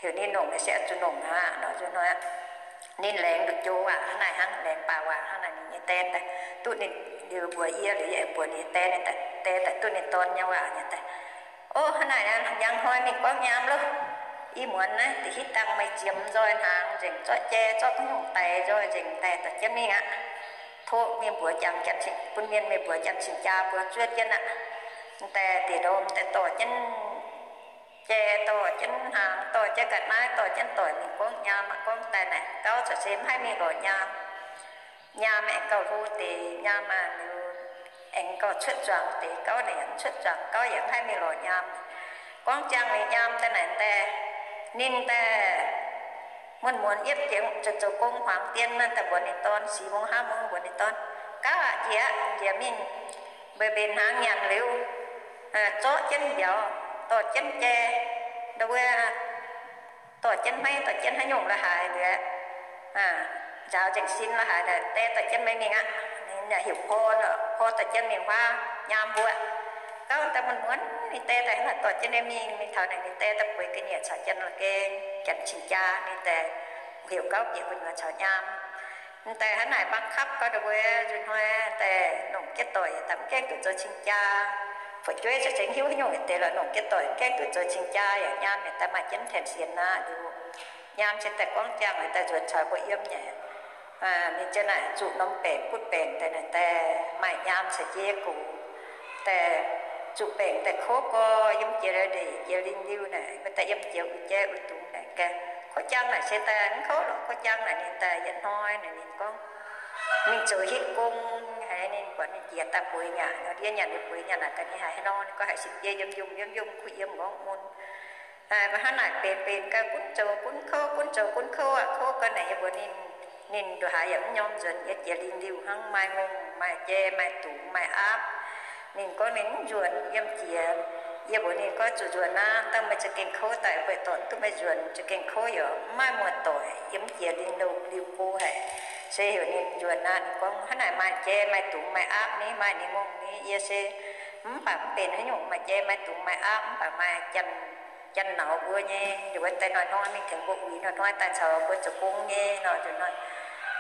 heuc ninh nongc naaic se oix zuqc nongc aqv nor. Nzunc hnoi ninh laengz nduqc joux waac hnangv naaic, hnangv laengz baac waac hnangv naaic, ninh nyei die daaih duqv ninh liuz mbuox yie, liuz yie aengx mbuox ninh nyei die, ninh die daaih duqv ninh dorn nyei waac nyei daaih, o, hnangv naaic, njang hnoi mingh gorngv nyaam loh. Ih muonz naaiv da'hitv dangh meih ziemx nzoih hnaangx nzengc, zorqv jai zorqv haaix nyungc daic nzoih nzengc daaih dorh jienv mingh aqv. Tov mingh mbuox jangx janx cing, bun mienh meih mbuox janx cing-jaa mbuo zuov jienv aqv. Daaih diex ndorm daaih dorh jienv jai, dorh jienv hnaangx, dorh jienv ga'naaiv, dorh jienv doic mingh gorngv nyaam aqv. Gorngv daaih naaic gauv caux se mv haih mingh lorz nyaam. Nyaam aengx gauh hlo deix, nyaam maah liuz aengx gauh cuotv zuangx deix, gauv naaic yaac mv cuotv zuangx, gauv yaac mv haih mingh lorz nyaam. Gorngv ziangh ninh nyaam daaih naaic daaih, ninh daaih muonz-muonz yietv jiex zoux gong hmuangx dien naaiv daaih mbuox ninh dorn, สี่โมง ห้าโมง mbuox ninh dorn, gauv aqv, njiec aqv, njiec mingh, mbenc mbenc hnaangx nyanc liuz, zorqv jienv mbiauz, dorh jienv jai, ndau wuov dorh jienv hmeiv, dorh jienv haaix nyungc la'haaix liuz, nzaaux nzengc sin la'haaix daaih, die dorh jienv meih mingh aqv. Ninh yaac heuc Por, Por dorh jienv mingh huaav nyaam mbuo. Gauv daaih muonz-muonz ninh die daaih hnangv naaic dorh jienv ninh mingh. Mingh taux naaic ninh die daaih bueix ga'nyiec caux janx la'gaeng, janx cing-jaa, ninh daaih heuc gauv bieqc gu'nyuoz caux nyaam. Daaih hnangv naaic บังคับ gauh ndau wuov nzunc hnoi daaih longc jienv doic yaac daaih mv gaengh duqv zoux cing-jaa. Fu'jueiv za'gengh hiuv haaix nyungc deix lorqc, longc jienv doic mv gaengh duqv zoux cing-jaa yaac nyaam yaac daaih maaih jienv แผ่นเสียง naaic liuz, nyaam se daaih gorngv ziangh daaih nzuonx caux mbuo yiem nyei. Ninh ziouc naaic zuqc norm baengc butv baengc daaih naaic daaih maaih nyaam caux jiez gox daaih zuqc baengc daaih kouv gorx yiem jiex ndeic jiex lingh liuh naaic, mbuo daaih yiem jiex uix jaiv uix dungz naaic gaax. Kouv jangx naaic se daaih mv kouv lorqc. Kouv jangx naaic ninh daaih yietc hnoi naaic ninh gorngv mingh zoux hitv gong haiz ninh buatc ninh jiex daaih bueix nyanc nor, ndiev nyanc ninh bueix nyanc naaic gaax ninh haiz haaix nor ninh gorngv haiz sin biei yiem yungh yiem yungh kuh yiem ngorngv mun. Hnangv naaic benx benx gaax gunv zoux gunv kouv, gunv zoux gunv kouv aqv. Kouv gau naaic yie mbuox ninh, ninh ndongc haaix yaac mv nyorm nzuonx, yiem jiex lingh liuh hnangv, maaih ngongh maaih jai maaih dungz maaih aapv. Ninh gorngv ninh mv nzuonx yiem jiex Yie mbuox ninh gorngv, zuqc nzuonx aqv, dangh meih za'gengh kouv daaih, buatc dorngx duqv meih nzuonx, za'gengh kouv yaac mv maaih muoz-doic, yiem jiex lingh nouh liuz go haic. Se heuc ninh nzuonx aqv. Ninh gorngv, hnangv naaic maaih jai maaih dungz maaih aapv ni, maaih ninh mongh ni. Yie se, mv baac mv benx haaix nyungc, maaih jai maaih dungz maaih aapv, mv baac maaih janx, janx-nauz mbuo nyei, yie mbuo daaih hnoi-hnoi mingh tengx mbuo uix, hnoi-hnoi daaih caux mbuo zoux gong nyei nor, nzuonx hnoi,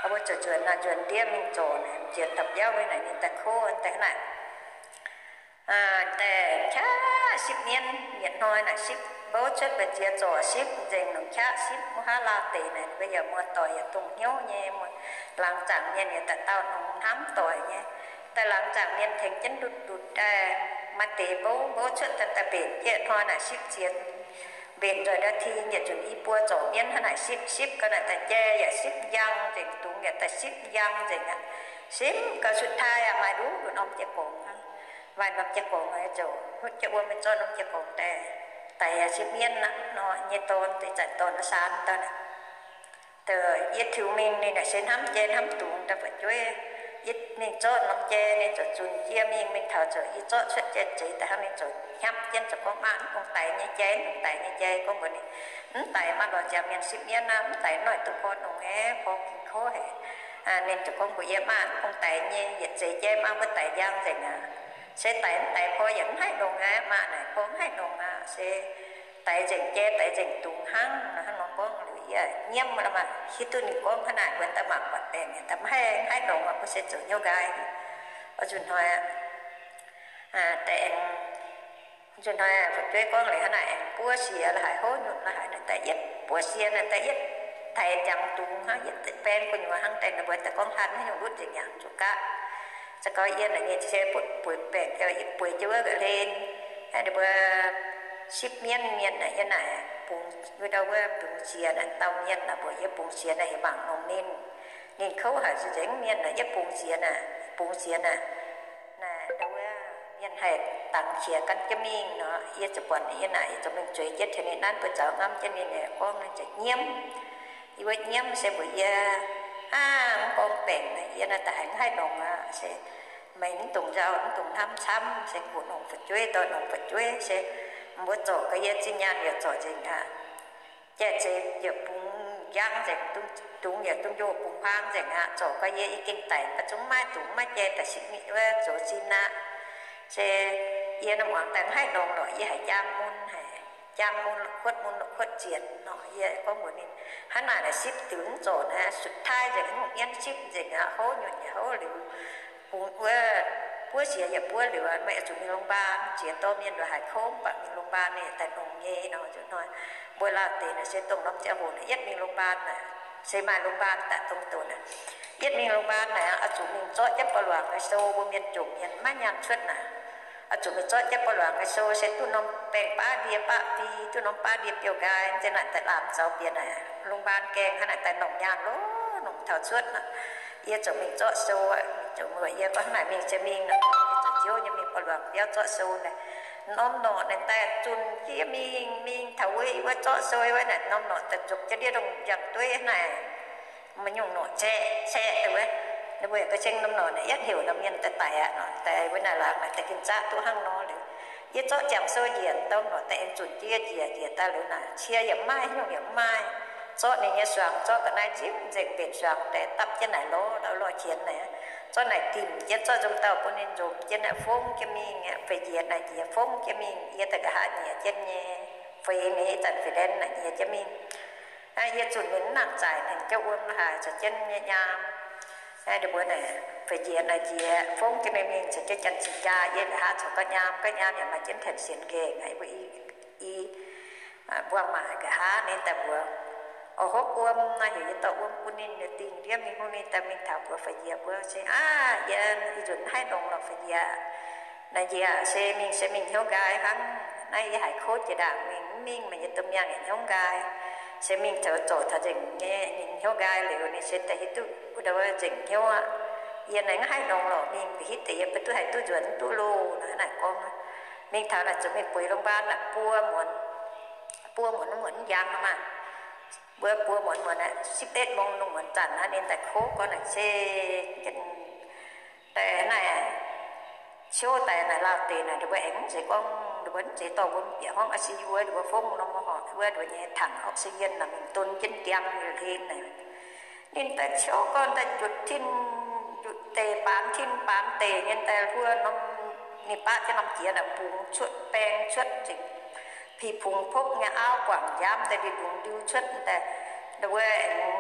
mbuo zuqc nzuonx nor, nzuonx ndiev mingh zorc naaic, nzuonx da'biauv naaic ninh daaih kouv daaih hnangv naaic. Daaih qaqv sipv mienv, yietc hnoi naaic sipv mbouv cuotv mbu'ziex zorc, sipv nzengc longc qaqv sipv wuov haav laauh deix naaic, mbuo yaac muoz-doic yaac dongh hnyouv nyei, laangz zaangc mienh yaac daaih dauh nongx hnamv doic nyei. Daaih laangz zaangc mienh tengx jienv ndutv ndutv daaih, maaih deix mbouv mbouv cuotv daaih daaih mbenc. Yietc hnoi naaic sipv ziex mbenc nzoih ndau ti, yietc nzunc i buo zorc mienv hnangv naaic sipv, sipv gau naaic daaih jai yaac sipv njang nzengc, dungz yaac daaih sipv njang nzengc aqv. Sipv gau สุดท้าย aqv, maaih nduqc nduqc norm jiex gongx hnangv. Maaih norm jiex gongx aqv, ziouc hutv jienv wuom mingh zorqv norm jiex gongx daaih, daaih yaac sipv mienv aqv nor nyei dorn, deix zanc dorn wuov saan dauh naaic. Deix yie tiux mingh ninh naaic se hnamv jai hnamv dungz daaih fu'jueiv. Yie mingh zorqv norm jai, ninh ziouc zunc jiex mingh, mingh taux ziouc yie zorqv cuotv jai zeix daaih hnangv, ninh ziouc hnamv jienv ziouc gorngv, maaih mv dungx daic nyei jai, mv dungx daic nyei jai. Gorngv mbuox ninh, mv daic, maaih lorz ziangx mienh sipv mienv aqv, mv daic noic duqv porv nongx haic, porv ging kouv haic. Ninh ziouc gorngv mbuox yie, maaih mv dungx daic nyei, yietc zeix jai maaih mbuo daic njang nzengc aqv. Se daic mv daic porv yaac mv haih longx aqv, maaih naaic porv mv haih longx aqv. Se daic nzengc jai, daic nzengc dungz hnangv, hnangv nor gorngv liuz yie nyiemv la'maah hiuv duqv ninh gorngv hnangv naaic, mbuo daaih mangc buatc baengc daaih mv haih, mv haih longx aqv, mbuo se zoux hnyouv nqaai. Oix zuqc hnoi, daaih aengx, zuqc hnoi fu'jueiv gorngv liuz hnangv naaic, aengx buov siex la'haic, houv nyunc la'haic naaic, daaih yietv buov siex naaic, daaih yietv taaix jangx dungz hnangv, yietv baeng gu'nyuoz hnangv, daaih ninh mbuo daaih gorngv hlan haaix nyungc ndutv nzengc yaac zuqc gapv. Za'gengh yie naaic nyei se butv bueix baengc, yie bueix jienv wuov nqa'hlen, ninh mbuo sipv mienv mienh naaic, yie naaic bungx wuov dauh wuov bungx siex naaic, dauh mienh naaic mbuox yie bungx siex naaic heuc mangc longx ninh, ninh kouv haic, se nzengc mienh naaic, yie bungx siex naaic, bungx siex naaic, naaic ndau wuov mienh haih dangx qiex gan jienv mingh nor, yie ziouc buatc yie naaic, yie ziouc mingh zueiz jienv tengx ninh nanv buoz zaux ngamv jienv ninh, ninh gorngv ninh ziouc nyiemv. Yie wuov nyiemv se mbuox yie, aav, mv gorngv baengc, yie naaic da'haiz mv haih longx aqv. Se meih mv dungx nzauh, mv dungx hnamv camv, se gu'nongx fu'jueiv, dorh nongx fu'jueiv, se mbuo zorc gau yie zinh nyaanh yaac zorc nzengc aqv. Jai zeix yaac bungx njang nzengc, dungz yaac dungz njoh bungx huaang nzengc aqv. Zorc gau yie, yie gengh daic, mv baac zungv maiv dungx maiv jai daaih sipv mienv wuov zoux sin aqv. Se yie naaiv muangx daaih mv haih longx lorqc, yie haiz jaang mun haic, jaang mun la'kuotv, mun la'kuotv zienc nor. Yie gorngv mbuox ninh, hnangv naaic naaic sipv diuc mv zorc naaic, สุดท้าย nzengc, haaix nyungc mienv sipv nzengc aqv, houv nyunc yaac houv liuz, bungx wuov, buov siex yaac buov liuz, meih oix zuqc mingh โรงพยาบาล jiex dorh mienh nduqc haiz kouv, mv baac mingh โรงพยาบาล ninh daaih longx nyei nor. Zuqc hnoi mbuo laauh deix naaic se dongh norm ziangh hoc naaic yietv mingh โรงพยาบาล naaic, se maaih โรงพยาบาล daaih dongh doqc naaic, yietv mingh โรงพยาบาล naaic, oix zuqc mingh zorqv jienv ba'luangc nyei sou, mbuo mienh jomc mienh maiv nyaanh cuotv naaic. Oix zuqc mingh zorqv jienv ba'luangc nyei sou, se duqv norm baengh baav ndie baav fih, duqv norm baav ndie biouv nqaai, zinh naaic daaih lamh zaux bieqc naaic โรงพยาบาล gaengh hnangv naaic daaih longc nyaanh loh, longc taux cuotv naaic. Yie ziouc mingh zorqv sou, ziouc mbuox yie gorngv hnangv naaic mingh se mingh nor, yie ziouc nziouv nyei mingh ba'luangc biauv zorqv sou naaic. Norm norqc naaic daaih zunh jiex mingh, mingh taux wuov, wuov zorqv sou wuov naaic, norm norqc daaih nzuopc jienv ndiev ndongh njang-dueiv naaic. Maiv nyungc norqc caeqv caeqv wuov. Ninh mbuo yaac ga'ceng norm norqc naaic yietv heuc norm mienh daaih daic aqv nor, daaih wuov naaic laangz naaic daaih gengh zaqv duqv hnangv nor liuz. Yie zorqv ziangh sou njiec, norm norqc daaih aengx zunh jiex njiec, njiec daaih liuz naaic cie yaac mv maaih, haaix nyungc yaac mv maaih. Zorqv ninh nyei suangx, zorqv ga'naaiv nzipc nzengc mbenc suangx daaih dapv jienv naaic lorz, lorz qienx naaic. Zorqv naaic dimc jienv, zorqv nzomc dauh bun ninh nzomc jienv naaic fongv jienv mingh, feix njiec naaic njiec fongv jienv mingh. Yie daaih nqa'haav nyiec jienv nyei, feix nyei, ih zanc feix len naaic nyiec jienv mingh. Yie zunc mingh mv nangc zaaic, ninh jauv wuom la'haaix caux jienv nyei nyaam. Ninh mbuo naaic feix njiec naaic njiec fongv jienv mingh caux jienv janx-cing jaa, yie nqa'haav caux gauh nyaam, gauh nyaam yaac maaih jienv แผ่นเสียง nqaengc. Yie mbuo mbuangz maaic nqa'haav ninh daaih mbuox, oix hopv wuom naaic, heuc yie dorh wuom bun ninh, yie dingh ndiev mingh hungh ninh daaih mingh taux mbuox feix njiec mbuo se, aav, yie ih nzunc mv haih longx lorqc feix njiec. Naaic njiec se mingh se mingh hnyouv nqaai hnangv. Naaiv yie haiz kouv jiex ndaangc mingh, mv mingh meih nyei domh miangh yaac hnyouv nqaai. Se mingh zoux zorc taux nzengc nyei ninh hnyouv nqaai liuz, ninh se daaih hiuv duqv wuov nzengc hnyouv aqv. Yie naaic mv haih longx lorqc, mingh mbuo hitv deix yie mv duqv haih duqv nzuonx duqv loh nor, hnangv naaic gorngv. Mingh taux naaic zuqc mingh bueix โรงพยาบาล naaic buo muonz, buo muonz mv muonz mv njang nor maah. Mbuo buo muonz muonz aeqv, สิบเอ็ดโมง lungh muonz zanc aqv, ninh daaih kouv gorngv naaic se daaih naaic ciouv daaih naaic lauh deix naaic, ninh mbuo aengx mv zeiz gorngv, ninh mbuo mv zeiz dorh mbuo mingh bieqc hmuangv I C U wuov, ninh mbuo fongv norm mbuo horpc wuov, ninh mbuo nyei tangx oxygen naaic mingh don jienv ndiangx liuz hlen naaic. Ninh daaih ciouv gorn daaih njutc tin njutc deic, baamz tin baamz deic nyei daaih huo norm, ninh baqv jienv norm jiex naaic bungx cuotv baeng cuotv nzengc, pih pungx popv nyei auv guangc nziaamv daaih, ninh lungx ndiu cuotv daaih. Wuov,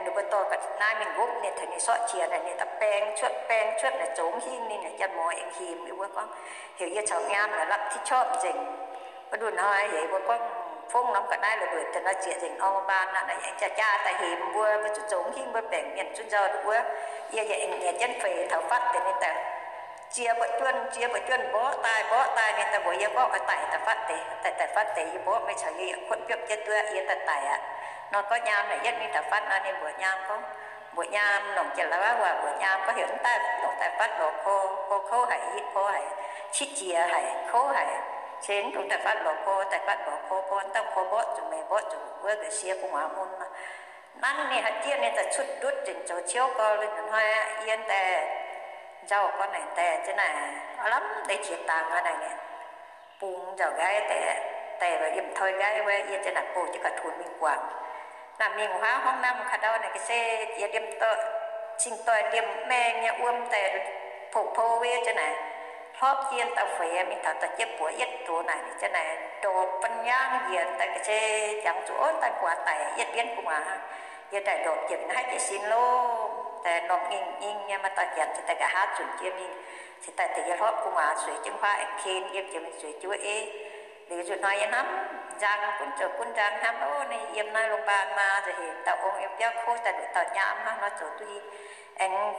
ninh mbuo dorh ga'naaiv mingh nqopv ninh, tengx ninh sortv qiex naaic, ninh daaih baeng cuotv baeng cuotv naaic, zoux mv hingh ninh naaic, janx-muoz aengx hemx yie mbuo gorngv, heuc yie caux nyaam naaic lapv tiqv qorpv nzengc. Mv nduqc hnoi heuc mbuo gorngv fongv norm ga'naaiv la'bueic daaih nor, zieqc nzengc norm baan naaic, aengx jaa-jaa daaih hemx mbuo, mbuo zuqc zoux mv hingh, mbuo baengc mienh zunv nzauh wuov. Yie yaac aengx nyiec jienv feix taux fatv deix ninh daaih ziex buoqc juonh, ziex buoqc juonh mborqv daaih, mborqv daaih ninh daaih mbuox yie gorngv, oix daic daaih fatv deix, daic daaih fatv deix, yie mborqv meih caux yie yaac kuotv biopv jienv duqv, yie daaih daic aqv. Nor gorngv nyaam naaic yietv mingh daaih fatv nor, ninh mbuox nyaam gorngv, mbuox nyaam longc jiex la'waav waac mbuox nyaam gorngv, heuc mv daaih longc daaih fatv lorz por, por kouv haic, hitv por haic, qitv jiex haic, kouv haic, se mv dungx daaih fatv lorz por, daaih fatv lorz por, por dangh por mborqv zuqc meih, mborqv zuqc wuov ga'sie gu'nguaaz mun. Nanv ninh haaix jieqv ninh daaih cuotv ndutv nzengc zoux ciouv gorn. Ih hnoi yie daaih nzauh gorn naaic daaih, zen naaic lamh deix qiex dangx aqv naaic, bungx nzauh nqaiv daaih, daaih yiem toi nqaiv wuov, yie zen naaic bouh jienv ga'tunh mingh guangc. Naaic mingh wuov haav hmuangv namh ka'ndau naaic ga'sie jiex liemh dorh, cing-doix liemh maeng nyei wuom daaih, pou-pou wuov zen naaic, hlorpv yie dauh feix mingh taux da'jiepv buoz yietv doz naaic, ninh zen naaic ndorpc ban yaangv njiec daaih ga'sie jangx zuqc, ov, daaih guaax daic yietv mbienv gu'nguaaz. Yie daaih ndorpc jiex mingh haih jiez sin loh, daaih norm ngingh nyingh nyei, maaih dauh janx cingx daaih nqa'haav zunc jiex mingh, cingx daaih tengx yie hlorpv gu'nguaaz, sueix jienv huaav aengx ken yiem jiex mingh sueix juov ei. Liuz nzunc hnoi yie hnamv nzang gunv zoux gunv nzang hnamv, ov, ninh yiem naaiv โรงพยาบาล maah, nzauh hec dauh ong yiem biauv kouv daaih nduqc dauh nyaam hnangv nor zoux duqv hingh, aengx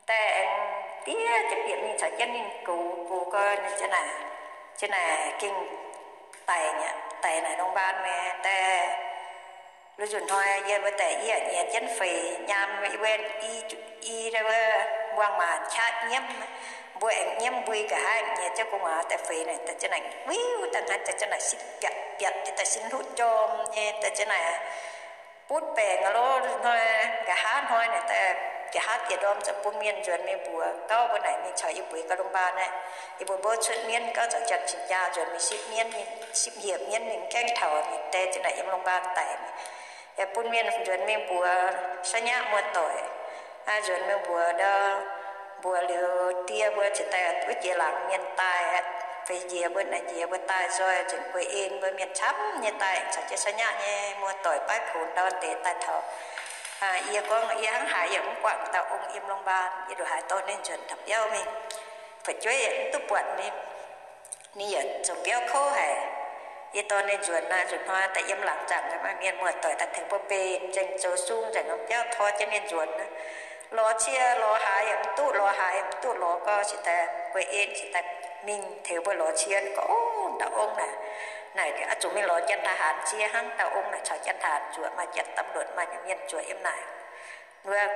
daaih aengx diev jienv bieqc mingh caux jienv ninh gox, gox gorn ninh zen naaic, zen naaic gengh daic, daic naaic โรงพยาบาล maah. Daaih liuz nzunc hnoi yie mbuo daaih yie nyiec jienv feix nyaam, yie mbuo i, i wuov muangx maac qaqv nyiemv, mbuo aengx nyiemv mbui nqa'haav nyiec jienv gu'nguaaz daaih feix naaic, daaih zen naaic wiuv daaih hnangv, daaih zen naaic sin biatc biatc, daaih sin hluqv jorm nyei, daaih zen naaic butv baengc aqv lov. Hnoi nqa'haav hnoi naaic daaih nqa'haav diec ndorm ziouc bun mienh nzuonx mingh mbuox gauv mbuo naaic mingh caux yie mbuox gauh โรงพยาบาล naaic, yie mbuo mbuo cuotv mienv gauh zoux janx cingx jaa nzuonx mingh sipv mienv, sipv hieh mienv mingh gaengh taux mingh deix zen naaic yiem โรงพยาบาล daic. Yaac bun mienh nzuonx mingh mbuox saiv nyaqv muoz-doic, nzuonx mingh mbuox ndau, mbuox liuz die mbuo cingx daaih wuov jiex laangz mienh daaih, feix njiec mbuo naaic njiec mbuo daaih nzoih nzengc, guei en mbuo mienh camv nyei daaih caux jienv saiv nyaqv nyei muoz-doic baiv ponx ndau deix daaih taux. Yie gorngv yie hnangv haaix yaac mv guangc dauh ong yiem โรงพยาบาล, yie ndongc haaix dorh ninh nzuonx taux biauv mingh. Fu'jueiv yaac mv duqv buatc ninh, ninh yaac zoux biauv kouv haic. Yie dorh ninh nzuonx naaiv nzunc hnoi daaih yiem laangz zaangc maaih mienh muoz-doic daaih tengx mbuo mbenc nzengc, zoux sung nzengc norm biauv tor jienv ninh nzuonx. Lorz cie lorz haaix yaac mv duqv, lorz haaix yaac mv duqv, lorz gorx cingx daaih guei en cingx daaih mingh tengx mbuo lorz cie. Ninh gorngv, ov, dauh ong naaic, naaic oix zuqc mingh lorz janx-tauv-haanx cie hnangv. Dauh ong naaic caux janx-tauv-haanx zuoqc, maaih janx-tamv-luoqc, maaih janx-mienh zuoqc yiem naaic. Wuov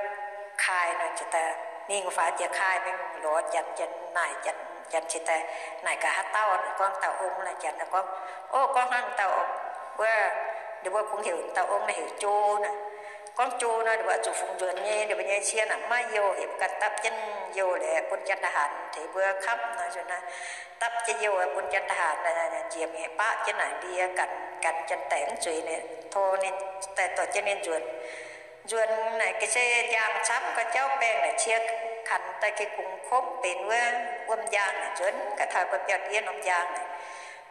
kaaix nor, cingx daaih mingh faaux jiex kaaix mingh lorz janx, janx naaic, janx cingx daaih naaic gaax haaix dauh. Ninh gorngv dauh ong naaic. Janx gorngv, ov, gorngv hnangv dauh wuov, ninh mbuo kungx heuc dauh ong naaic heuc Jo naaic. Gorngv Jo nor, ninh mbuo zuqc fungx nzuonx nyei, ninh mbuo nyei cie naaic maiv youh, heuc mbuo ganh dapv jienv youh leiz bun janx-tauv-haanx tengx mbuo kamv nor. Nzunc naaiv dapv jienv youh bun janx-tauv-haanx njiec mingh baqv jienv naaic ndie, ganh, ganh janx-tauv-haanx mv zueiz naaic, tov ninh daaih dorh jienv ninh nzuonx. Nzuonx naaic ga'sie njang camv, ga'jauv baengh naaic cie kanx daaih gengh kungx kongv benx wuov wuom njang naaic. Nzuonx ga'taux mbuo biauv-ndiev norm njang naaic,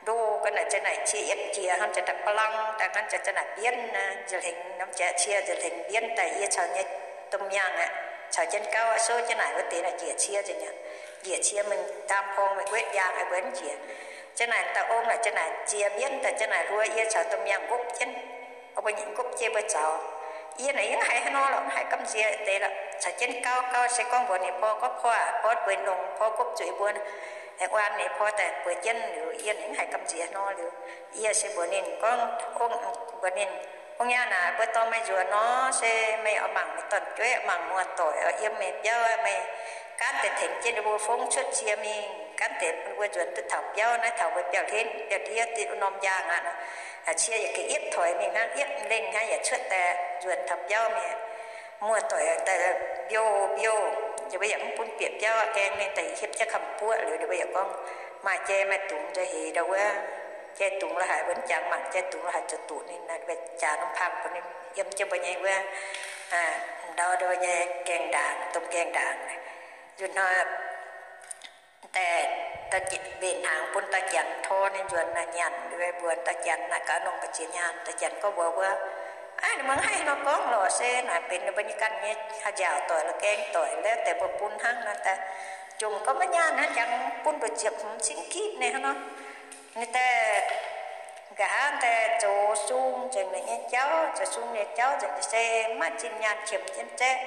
ndoh ga'naaiv zen naaic cie yietv jiex hnangv, zen daaih ba'lang daaih hnangv, zen, zen naaic mbienv naaic, nza'hengx norm jiex cie nza'hengx mbienv daaih. Yie caux nyei domh miangh aeqv, caux jienv gauv aqv, souv jienv naaic wuov deix naaic njiec cie nzengc aqv. Njiec cie mingh ndaam porng mingh guetv njang aeqv, mbuo mv njiec. Zen naaic dauh ong naaic zen naaic jiex mbienv daaih zen naaic hluo, yie caux domh miangh nqopv jienv. Mbuo nqopv jienv mbuo zaux. Yie naaic yie mv haiz haaix nor lorqc, mv haiz gamh nziex deix lorqc. Caux jienv gauv, gauv se gorngv mbuox ninh porv, gorngv porv, porv bueix longx, porv nqopv zuiz mbuo, aengx waan ninh porv daaih bueix jienv liuz, yie naaic mv haiz gamh nziex nor liuz, yie se mbuox ninh gorngv, mbuox ninh, ong nyaah naaic, mbuo dorh meih nzuonx nor, se meih oix mangc meih dorn-jueiv, mangc muoz-doic yiem meih biauv, meih gaanv deix tengx jienv ninh mbuo fongv cuotv cie mingh, gaanv deix bun mbuo nzuonx duqv taux biauv naaiv, taux mbuo biauv-hlen biauv-ndiev diuh norm njang aqv. Cie yaac gengh yietv toix mingh hnangv, yietv lengh hnangv yaac cuotv daaih nzuonx taux biauv mingh. Muoz-doic daaih mbiouh mbiouh Ninh mbuo yaac mv bun bieqc biauv gaeng, ninh daaih hiepv jienv kamx buoqv liuz, ninh mbuo yaac gorngv, maaih jai maaih dungz nzauh heix ndau wuov. Jai dungz la'haic mbuo mv jangx mangc, jai dungz la'haic zuqc duqv ninh naaic, jaax norm pang bun ninh yiem jienv mbuo nyei wuov, ndau ndau nyei gaengh ndaangc, domh gaengh ndaangc. Nzunc hnoi daaih, mbenc hnaangx bun dauh janx tor ninh nzuonx naaic, nyanc mbuox dauh janx naaic, gaax nongh mbu'ziex nyaanh. Dauh janx gorngv mbuox wuov, aav, ninh mbuo haih nor gorngv lorqc, se naaic benx ninh mbuo nyei ganh nyei haaix nziaauc doic lorqc, gaeng doic, lorqc deix mbuo bun hnangv nor daaih. Jomc gorngv maiv nyaanh hnangv, jangx bun mbu'ziex hmz cin gitv ninh hnangv nor. Ninh daaih nqa'haav daaih zoux sung nzengc ninh nyei jauv, zoux sung nyei jauv nzengc se maiv maaih zinh nyaanh qiemx jienv zaeqv.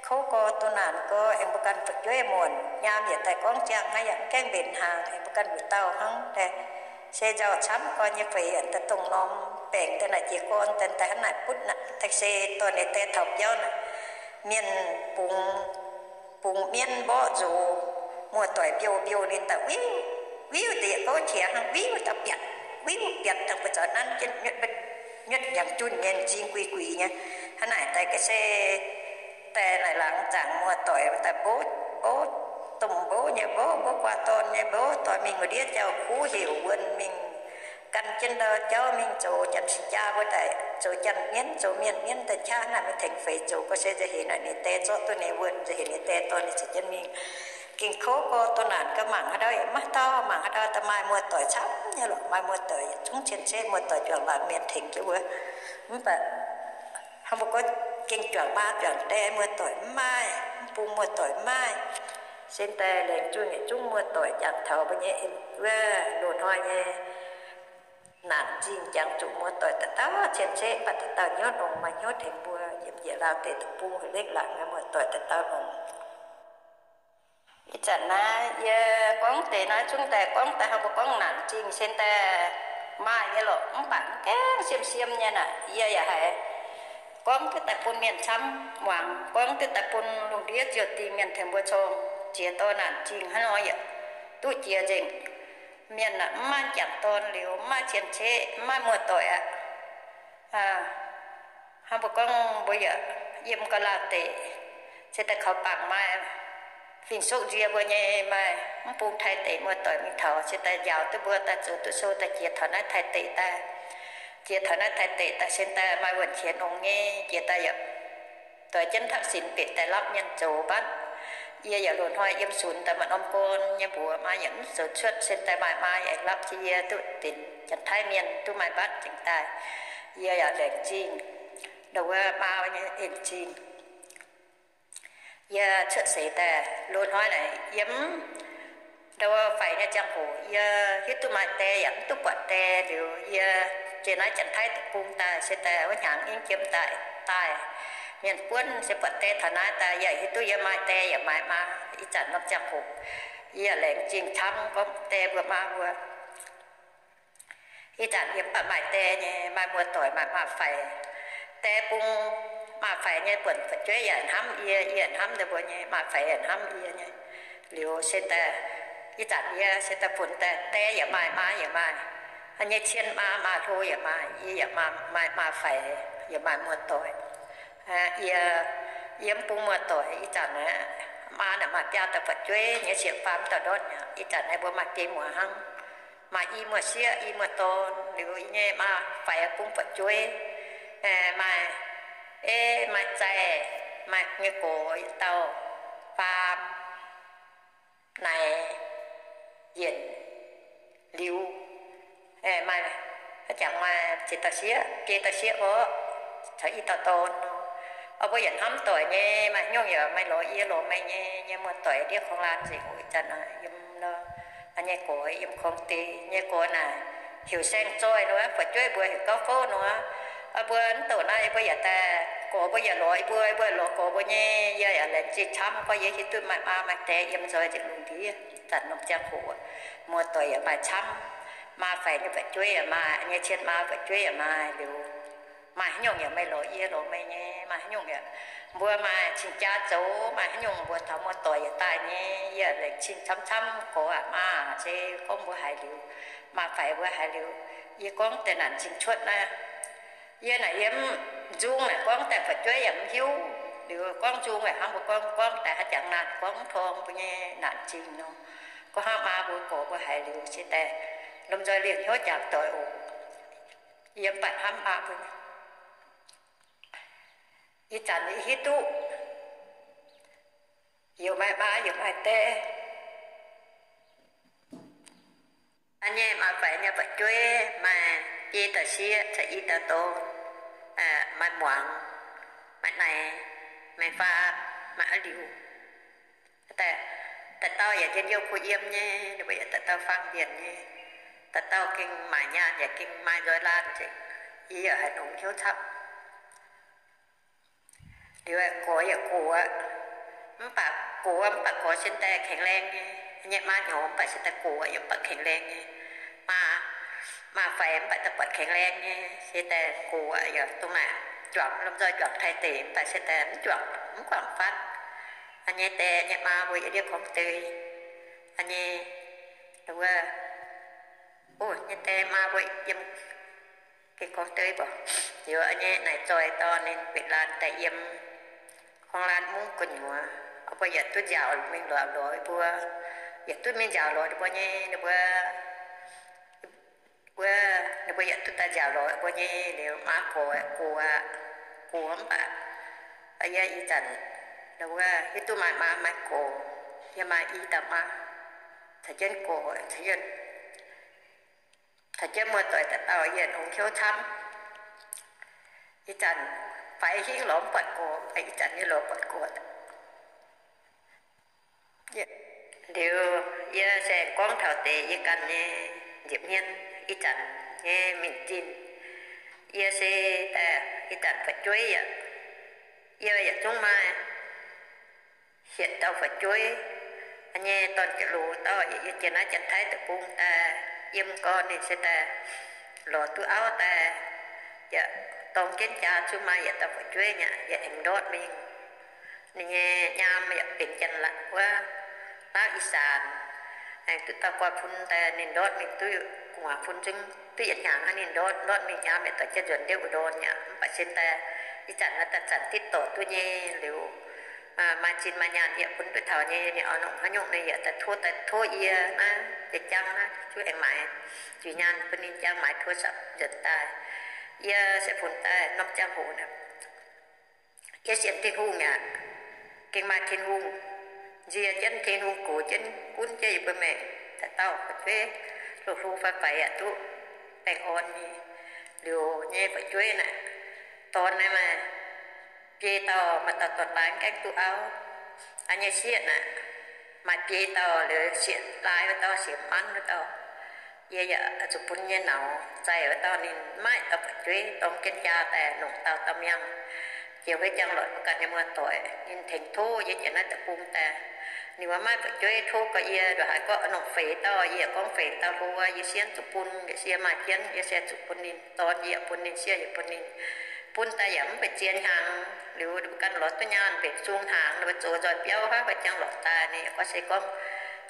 Kouv gorx, doh naanc gorx, aengx mbuo ganh fu'jueiv muonc, nyaam yietc daaih gorngv ziangh hnangv, yaac mv gaengh mbenc hnaangx, aengx mbuo ganh wuic dauh hnangv daaih. Se nzauh camv gorn nyei feix yienc daaih dongh norm baengc daaih naaic jiez gorn daaih, daaih hnangv naaic butv naaic, daaih se dorh ninh die taux biauv naaic, mienh bungx, bungx mienv mborqv nzox, muoz-doic mbiouh mbiouh ninh daaih wiuv, wiuv deix yietc gouv qiex hnangv, wiuv daaih biatc, wiuv biatc dangh buo zaux nanv jienv nyuotv ndiangx junh nyei m'zing guix guix nyei. Hnangv naaic daaih ga'sie daaih naaic laangz zaangc muoz-doic daaih mbouv, mbouv, domh mbouv nyei mbouv, mbouv guaa dorn nyei mbouv, dorh mingh wuov ndiev jauv-kuv heuc wuonh mingh gan jienv ndau jauv mingh zoux janx-cing jaa mbuo daaih, zoux janx-mienv, zoux mienh mienv daaih qaqv naaic mingh tengx feix zoux gorx se nzauh heix naaic ninh die zorqv duqv ninh wuonh, nzauh heix ninh die dorh ninh ziouc jienv mingh. Gengh kouv gorx doh naanc gaax, mangc haaix ndau yaac maiv dauh, mangc haaix ndau daaih maaih muoz-doic camv nyei lorqc, maaih muoz-doic yietc zungv cien-ceqv muoz-doic juangc laangz mienh tengx jienv wuov. Mv baac hnangv mbuo gorngv gengh juangc maa juangc die muoz-doic mv maaih, mv bung muoz-doic mv maaih. Se daaih laengz zingh yietc zungv muoz-doic jangx taux mbuo nyei wuov loz-hnoi nyei naanc zingh jangx zuqc muoz-doic dauh dauh cien-ceqv, mv baac dauh dauh hnyouv longx, maaih hnyouv tengx mbuo yiem njiec laauh deic-bung heuc lengh laangz nyei muoz-doic dauh dauh longx. Ih zanc naaiv yie gorngv deix naaiv zungv daaih gorngv daaih hnangv mbuo gorngv naanc zingh se daaih maaih nyei lorqc, mv baac mv gaengh siem-siem nyei naaic. Yie yaac haiz gorngv duqv daaih bun mienh camv muangx, gorngv duqv daaih bun lungh ndiev ziouc dingh mienh tengx mbuo corng jiex dorh naanc zingh hnangv nor yaac duqv jiex nzengc. Mienh aah, mv maaih jangc dorn liuz, mv maaih cien-ceqv, mv maaih muoz-doic aqv. Hnangv mbuo gorngv mbuo yaac yiem ga'laauh deic, se daaih kaux bangc maaih fing-soqv nzie mbuo nyei, maaih mv bung Taiv deic muoz-doic mingh taux, se daaih njaaux duqv mbuo daaih zoux duqv sou daaih jiex taux naaiv Taiv deic daaih. Jiex taux naaiv Taiv deic daaih se daaih maaih wuonh qiex nongx nyei, jiex daaih yaac doix jienv ทักษิณ bieqc daaih lapv mienh zoux mbatv. Yie yaac loz-hnoi yiem sunx daaih maaih norm gorn nyei mbuox maa yaac mv zoux cuotv, se daaih maaih maa yaac aengx lapv jiex yie duqv dinc Janx-Taiv mienh duqv maaih mbatv zengc daaih. Yie yaac laengz zingh ndau wuov maa nyei en zingh. Yie cuotv seix daaih loz-hnoi naaic yiem ndau wuov faix nyei ziangh hoc yie hiuv duqv maaih die yaac mv duqv buatc die liuz, yie jiex naaiv Janx-Taiv deic-bung daaih se daaih wuov hnyangx yiem jiem daaih daaih, mienh buonv se buatc die taux naaiv daaih, yie hiuv duqv yie maaih die yaac maaih maa. Ih zanc norm ziangh hoc yie laengz zingh camv gorngv die mbuo maa mbuo. Ih zanc yie mv baac maaih die nyei, maaih muoz-doic, maaih maa-faix. Die bung maa-faix nyei buonc fu'jueiv yaac hnamv yie, yie hnamv ndau mbuo nyei, maa-faix yaac hnamv yie nyei. Liuz se daaih, ih zanc yie se daaih funx daaih die yaac maaih, maa yaac maaih, nyei cien maa, maa hlo yaac maaih, yie yaac maaih maa-faix, yaac maaih muoz-doic. Yie, yie mv bung muoz-doic ih zanc aeqv, maa naaic maaih biaa dauh fu'jueiv nyei, sieqv-faam dauh ndortv aqv. Ih zanc naaiv mbuo maaih biei muoz hnangv, maaih i muoz-sieqv i muoz-dorn. Liuz yie nyei maa-faix bung fu'jueiv, maaih ei, maaih zaih, maaih nyei gox yietc dauh, faam, naaic, yienc, liuz, maaih, jangx maaih ziex dauh sieqv, biei dauh sieqv orqc, caux i dauh dorn nor. Mbuo yietc hnamv doic nyei, maaih haaix nyungc yaac maaih lorz yie lorz meih nyei, nyei muoz-doic ndiev korng-laanh nzengc. Ih zanc yiem nor, nyei gox yiem korng deix, nyei gox naaic heuc saeng-zoih nor, fu'jueiv mbuo heuc gauv fouv nor. Mbuo mv douc naaiv mbuo yaac daaih gorx mbuo yaac lorz mbuo, mbuo lorz gorx mbuo nyei. Yie yaac laengz zingh camv gorngv yie hiuv duqv maaih maa maaih die yiem nzoih nzengc lungh ndiev. Zanc norm ziangh hoc muoz-doic yaac maaih camv, maa-faix nyei fu'jueiv yaac maaih, nyei cien maa fu'jueiv yaac maaih liuz, maaih haaix nyungc yaac meih lorz yie lorz meih nyei, maaih haaix nyungc yaac mbuo maaih cing-jaa zoux, maaih haaix nyungc mbuo taux muoz-doic yaac daaih nyei. Yie laengz zingh camv-camv gorx aqv, maa, se gorngv mbuo haiz liuz, maa-faix mbuo haiz liuz, yie gorngv deix naanc zingh cuotv naaiv. Yie naaic yiem nzung naaic gorngv daaih fu'jueiv yaac mv hiuv. Liuz gorngv nzung weic hnangv mbuo gorngv, gorngv daaih haaix jangx naanc, gorngv torng mbuo nyei naanc zingh nor. Gorngv hnangv maa mbuo gorx mbuo haiz liuz se daaih lomh nzoih liemh hnyouv jangx doic oc. Yiem mv baac hnamv maa mbuo. Ih zanc yie hiuv duqv, youc maaih maa youc maaih die. Aa nyei maa faix nyei fu'jueiv maaih biei dauh sieqv caux i dauh dorn, maaih muangx, maaih naaic, maaih faam, maaih a'liuc. Da'dauh yaac njien-youh kuh yiem nyei, ninh mbuo yaac da'dauh fangx mbienc nyei. Da'dauh gengh maaic nyaanh yaac gengh maaih nzoih laanh nzengc. Yie yaac haiz longx hnyouv camv. Liuz gorx yaac gox, mv baac gox, mv baac gorx sin daaih แข็งแรง nyei. Nyei maa nyorx mv baac sin daaih gox yaac mv baac แข็งแรง nyei. Maa, maa faix mv baac daaih buatc แข็งแรง nyei. Sin daaih gox yaac dongh naaic juangc lomh nzoih juangc taaih deic mv baac sin daaih mv juangc, mv guangc fatv. Aa nyei die nyei maa mbuo yaac ndiev gorngv deix. Aa nyei, wuov, o, nyei die maa mbuo yiem gengh gorngv deix baac. Liuz aa nyei naaic zoih dorn ninh benx laanh daaih yiem gorngv laanh mungv gu'nyuoz, mbuo yaac duqv nziaauc mingh lorz lorz mbuo, yaac duqv mingh nziaauc lorz ninh mbuo nyei, ninh mbuo, wuov, ninh mbuo yaac duqv daaih nziaauc lorz mbuo nyei. Liuz maa gox, gox, gox mv baac yie ih zanc, wuov, hiuv duqv maaih maa maaih gox, yie maaih i dauh maa, caux jienv gox, caux jienv, caux jienv muoz-doic daaih dauh yie longx hnyouv camv. Ih zanc faix hingv lorz mv buatc gox, ih zanc yie lorz buatc gox. Liuz yie se gorngv taux deix yie ganh nyei nziepc hmien ih zanc nyei mingh zinh. Yie se daaih ih zanc fu'jueiv yaac, yie yaac zungv maaih hietc dauh fu'jueiv. Aa nyei dorn-jiex loz dauh yaac yiem jiex naaiv Janx-Taiv deic-bung daaih yiem gorn ninh se daaih lorz duqv auv daaih, yaac dorng jienv jaa zuqc maaih yietc dauh fu'jueiv nyei, yaac aengx ndortv mingh. Ninh nyei nyaam yaac benx janx-laangc wuov, Laauv Ih Saanc. Aengx duqv dauh guaax fun daaih ninh ndortv mingh duqv gu'nguaaz fun zungv duqv yietc hnyangx hnangv ninh ndortv, ndortv mingh nyaam yaac dorh jienv nzuonx ndiev อุดร nyei, mv baac sin daaih ih zanc naaiv daaih zanc ติดต่อ duqv nyei liuz, maaih zinh maaih nyaanh yaac bun duqv taux nyei. Ninh oix longc haaix nyungc ninh yaac daaih tov, daaih tov yie naaiv, jiex jangv naaiv zuqc aengx maaiz zuqc nyaanh bun ninh jangv maaiz โทรศัพท์ nzuonx daaih. Yie se funx daaih norm ziangh hoc naaic, yie sienx Tin-Hungh aqv. Gengh maaih Tin-Hungh nzie jienv, Tin-Hungh gox jienv, gunv jienv yie mbuo maengc daaih dauh fu'jueiv, hlo-hlo faix-faix yaac duqv baengh orn nyei. Liuz nyei fu'jueiv naaic, dorn naaiv maaih biei dauh, maaih dauh dorn-laai mv gaengh duqv auv. Aa nyei sieqv naaic, maaih biei dauh, liuz sieqv-laai wuov dauh, sieqv-manv wuov dauh. Yie yaac zuqc bun nyei nauz zaih wuov dauh ninh maiv dauh fu'jueiv dorng jienv jaa daaih longc dauh dauh miangh. Jiex wuov jangx lorqc, mbuo ganh nyei muoz-doic ninh tengx tov yie jiex naaiv deic-bung daaih. Ninh mbuo maiv fu'jueiv tov gorx yie, ndongc haaix gorngv longc feix dauh, yie gorngv feix dauh hlo, yie sienx zuqc bun, yie se maaih jienv, yie se zuqc bun ninh dorn, yie bun ninh sieqv, yie bun ninh, bun daaih yaac mv baac ziex hnyangx liuz, mbuo ganh lorz duqv nyaanh mbenc zung hnaangx, ninh mbuo zoux nzoih biauv haiv, mbuo jangx lorqc daaih. Ninh gorngv se gorngv,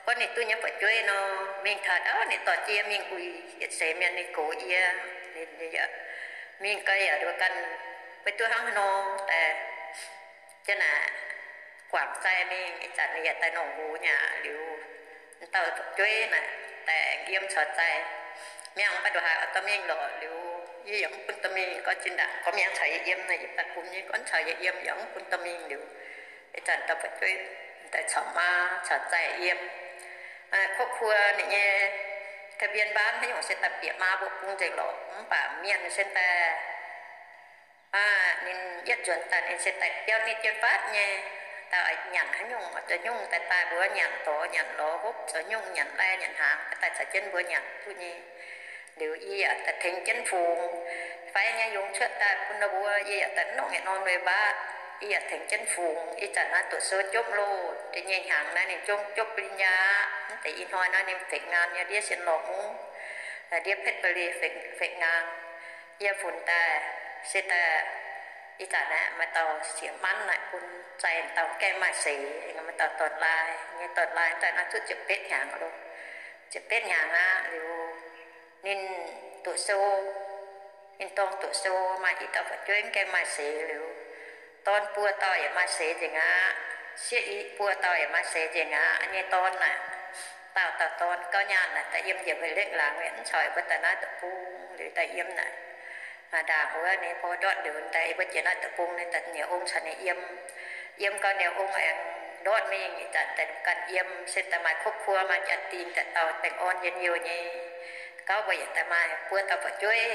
gorngv ninh duqv nyei fu'jueiv nor, mingh taux ndau ninh dorh jienv yie mingh uix yietc seix mienh ninh gox yie. Ninh yaac mingh ga'yaac mbuo ganh, mbuo duqv hnangv haaix nor daaih jienv naaic guangc zaih mingh. Ih zanc ninh yaac daaih nongc hux nyei aqv. Liuz m'dauh fu'jueiv naaic daaih yiem caux zaih, miangh mv baac ndongc haaix oix dorh mingh lorqc. Liuz yie yaac mv bun dorh mingh. Gorngv zinh ndaangc gorngv miangh caux yie yiem naaic, yie daaih bun nyei, gorngv caux yie yiem yaac mv bun dorh mingh. Liuz ih zanc dauh fu'jueiv daaih caux maa caux zaih yiem. ครอบครัว ninh nyei ทะเบียนบ้าน haaix nyungc se daaih bieqc maa mbuo bung nzengc lorqc. Mv baac mienh se daaih, ninh yietv nzuonx daaih ninh se daaih biauv nitv jienv fatv nyei. Daaih nyanc haaix nyungc zoux nyungc daaih daaih mbuox nyanc dorz nyanc lorz hopv zoux nyungc nyanc lai nyanc hnaangx daaih caux jienv mbuo nyanc duqv nyei. Liuz yie yaac daaih tengx jienv fungx fai nyei yungz cuotv daaih bun ninh mbuo, yie yaac daaih nongc yietc norm leiz-baav. Yie yaac tengx jienv fungx. Ih zanc naaiv doqc sou jopv loh, da'nyeic hnyangx naaiv ninh jopv ปริญญา aqv. Mv deix ih hnoi naaiv ninh fenx ngaan nyei, ndiev Sien Lorh Mungv, ndiev เพชรบุรี fenx, fenx ngaan. Yie funx daaih, se daaih, ih zanc naaiv maaih dauh sieqv-manv naaic bun zaih dauh gaengh maaih seix, maaih dauh dorn-laai nyei, dorn-laai daaih naaiv zuqc ziepc betv hnyangx loh, ziepc betv hnyangx aqv. Liuz ninh doqc sou, ninh dorng doqc sou maaih i dauh fu'jueiv gaengh maaih seix liuz, Dorn buo dauh yaac maaih seix nzengc aqv. Sieqv i buo dauh yaac maaih seix nzengc aqv. Yie nyei dorn naaic, dauh dauh dorn gauv nyaanh naaic daaih yiem njiec wuov lekv laangz, mv caux mbuo daaih naaiv deic-bung liuz daaih yiem naaic. Ndaangc wuov ninh mbuo ndortv liuz daaih, yie mbuo jiex naaiv deic-bung ninh daaih, ninh ong caux ninh yiem. Yiem gau ninh ong aengx ndortv mingh, ih zanc daaih ganh yiem, se daaih maaih ครอบครัว, maaih jaa-dingh, daaih dauh baengh orn njien-youh nyei. Gauv mbuo yaac daaih maaih buo dauh fu'jueiv,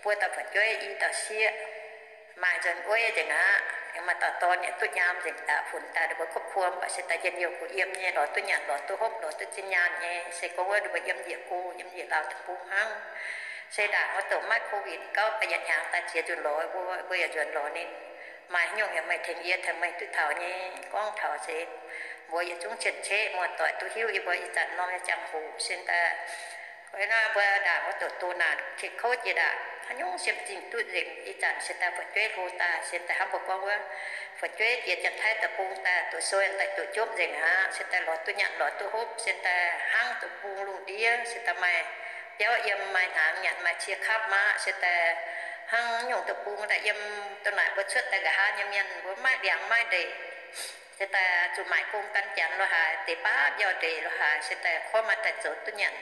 buo dauh fu'jueiv, i dauh sieqv. Maaih nzuonx wuov nzengc aqv. Aengx maaih dauh dorn yaac duqv nyaam nzengc, daaih funx daaih ninh mbuo ครอบครัว mv baac se daaih njien-youh kuh yiem nyei, lorz duqv nyanc, lorz duqv hopv, lorz duqv zinh nyaanh nyei. Se gorngv wuov ninh mbuo yiem njiec go, yiem njiec laauh deic-bung hnangv. Se ndaangc wuov douc maiv โควิด gauv daaih yietc hnyangx daaih ziex nzunc lorz mbuo, mbuo yaac nzuonx lorz ninh. Maaih haaix nyungc yaac meih tengx yie, tengx meih duqv taux nyei. Gorngv taux se mbuo yietc zungv cien-ceqv muoz-doic duqv hiuv yie mbuo ih zanc norm nyei ziangh hoc se daaih, mbuo ndaangc wuov douc doh naanc qiex kouv jiex ndaangc, haaix nyungc siem zingh duqv nzengc. Ih zanc se daaih fu'jueiv hlo daaih, se daaih hnangv mbuo gorngv wuov, fu'jueiv jiex Janx-Taiv deic-bung daaih, doqc sou daaih doqc jopv nzengc aqv. Se daaih lorz duqv nyanc, lorz duqv hopv, se daaih hnangv deic-bung lungh ndiev, se daaih maaih biauv yiem, maaih hnaangx nyanc, maaih cie kapv maqv, se daaih hnangv nyungc deic-bung daaih yiem. Dongh naaic mbuo cuotv daaih nqa'haav nyei mienh, mbuo maiv liangx maiv ndeic, se daaih zuqc maaic gong gan Janx lo haaix, deix baav mbiauh ndeic lo haaix, se daaih korv maaih daaih zoux duqv nyanc,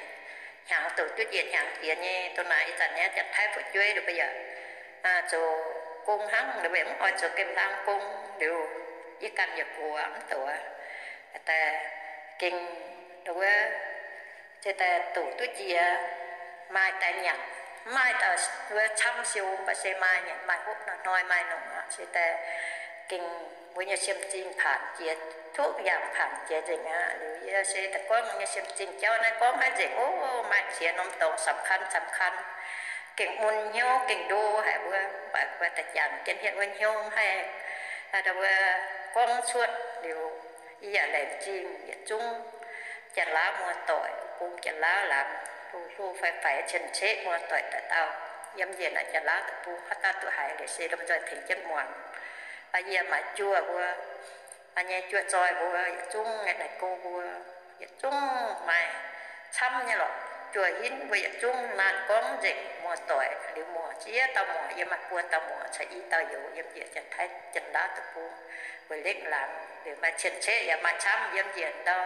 hnyangx douc duqv njiec hnyangx jiex nyei. Dongh naaic ih zanc nyei Janx-Taiv fu'jueiv ninh mbuo yaac zoux gong hnangv, ninh mbuo yaac mv oix zoux gemh hlang gong liuz, yie ganh yaac gox mv douc, daaih gengh wuov, se daaih doqc duqv jiex, maaih daaih nyanc, maaih daaih wuov camv siou, mv baac se maaih nyanc maaih hopv, hnoi-hnoi maaih nongc aqv. Se daaih gengh mbuo nyei siem zingh paanc jiex, duqv yangh paanc jiex nzengc aqv. Liuz yie se daaih gorngv nyei siem zingh jauv naaiv gorngv haiv nzengc, o, maaih ziex norm dorngx สำคัญ สำคัญ, gengh mun hnyouv gengh ndo haic wuov, mv baac mbuo daaih jangx jienv hietv wuov hnyouv haih, wuov gorngv cuotv liuz, yie yaac laengz zingh yietc zungv Janx-Laauv muoz-doic, bung Janx-Laauv laangz, hlo hlo faix-faix cien-ceqv muoz-doic daaih dauh, yiem njiec naaiv Janx-Laauv deic-bung haaix dauh duqv haiz liuz se lomh nzoih tengx jienv muangx. Aa, yie maaih juoh mbuo, aa, nyei juoh zoih mbuo yietc zungv, naaic go mbuo yietc zungv maaih camv nyei lorqc. Juoh hinv mbuo yietc zungv naanc gorngv nzengc muoz-doic liuz, muoz ziex dauh muoz, yie maaih buo dauh muoz caux i dauh youz yiem njiec Janx-Taiv Janx-Laauv deic-bung, weic lekv laangz liuz maaih cien-ceqv yaac maaih camv yiem njiec ndau.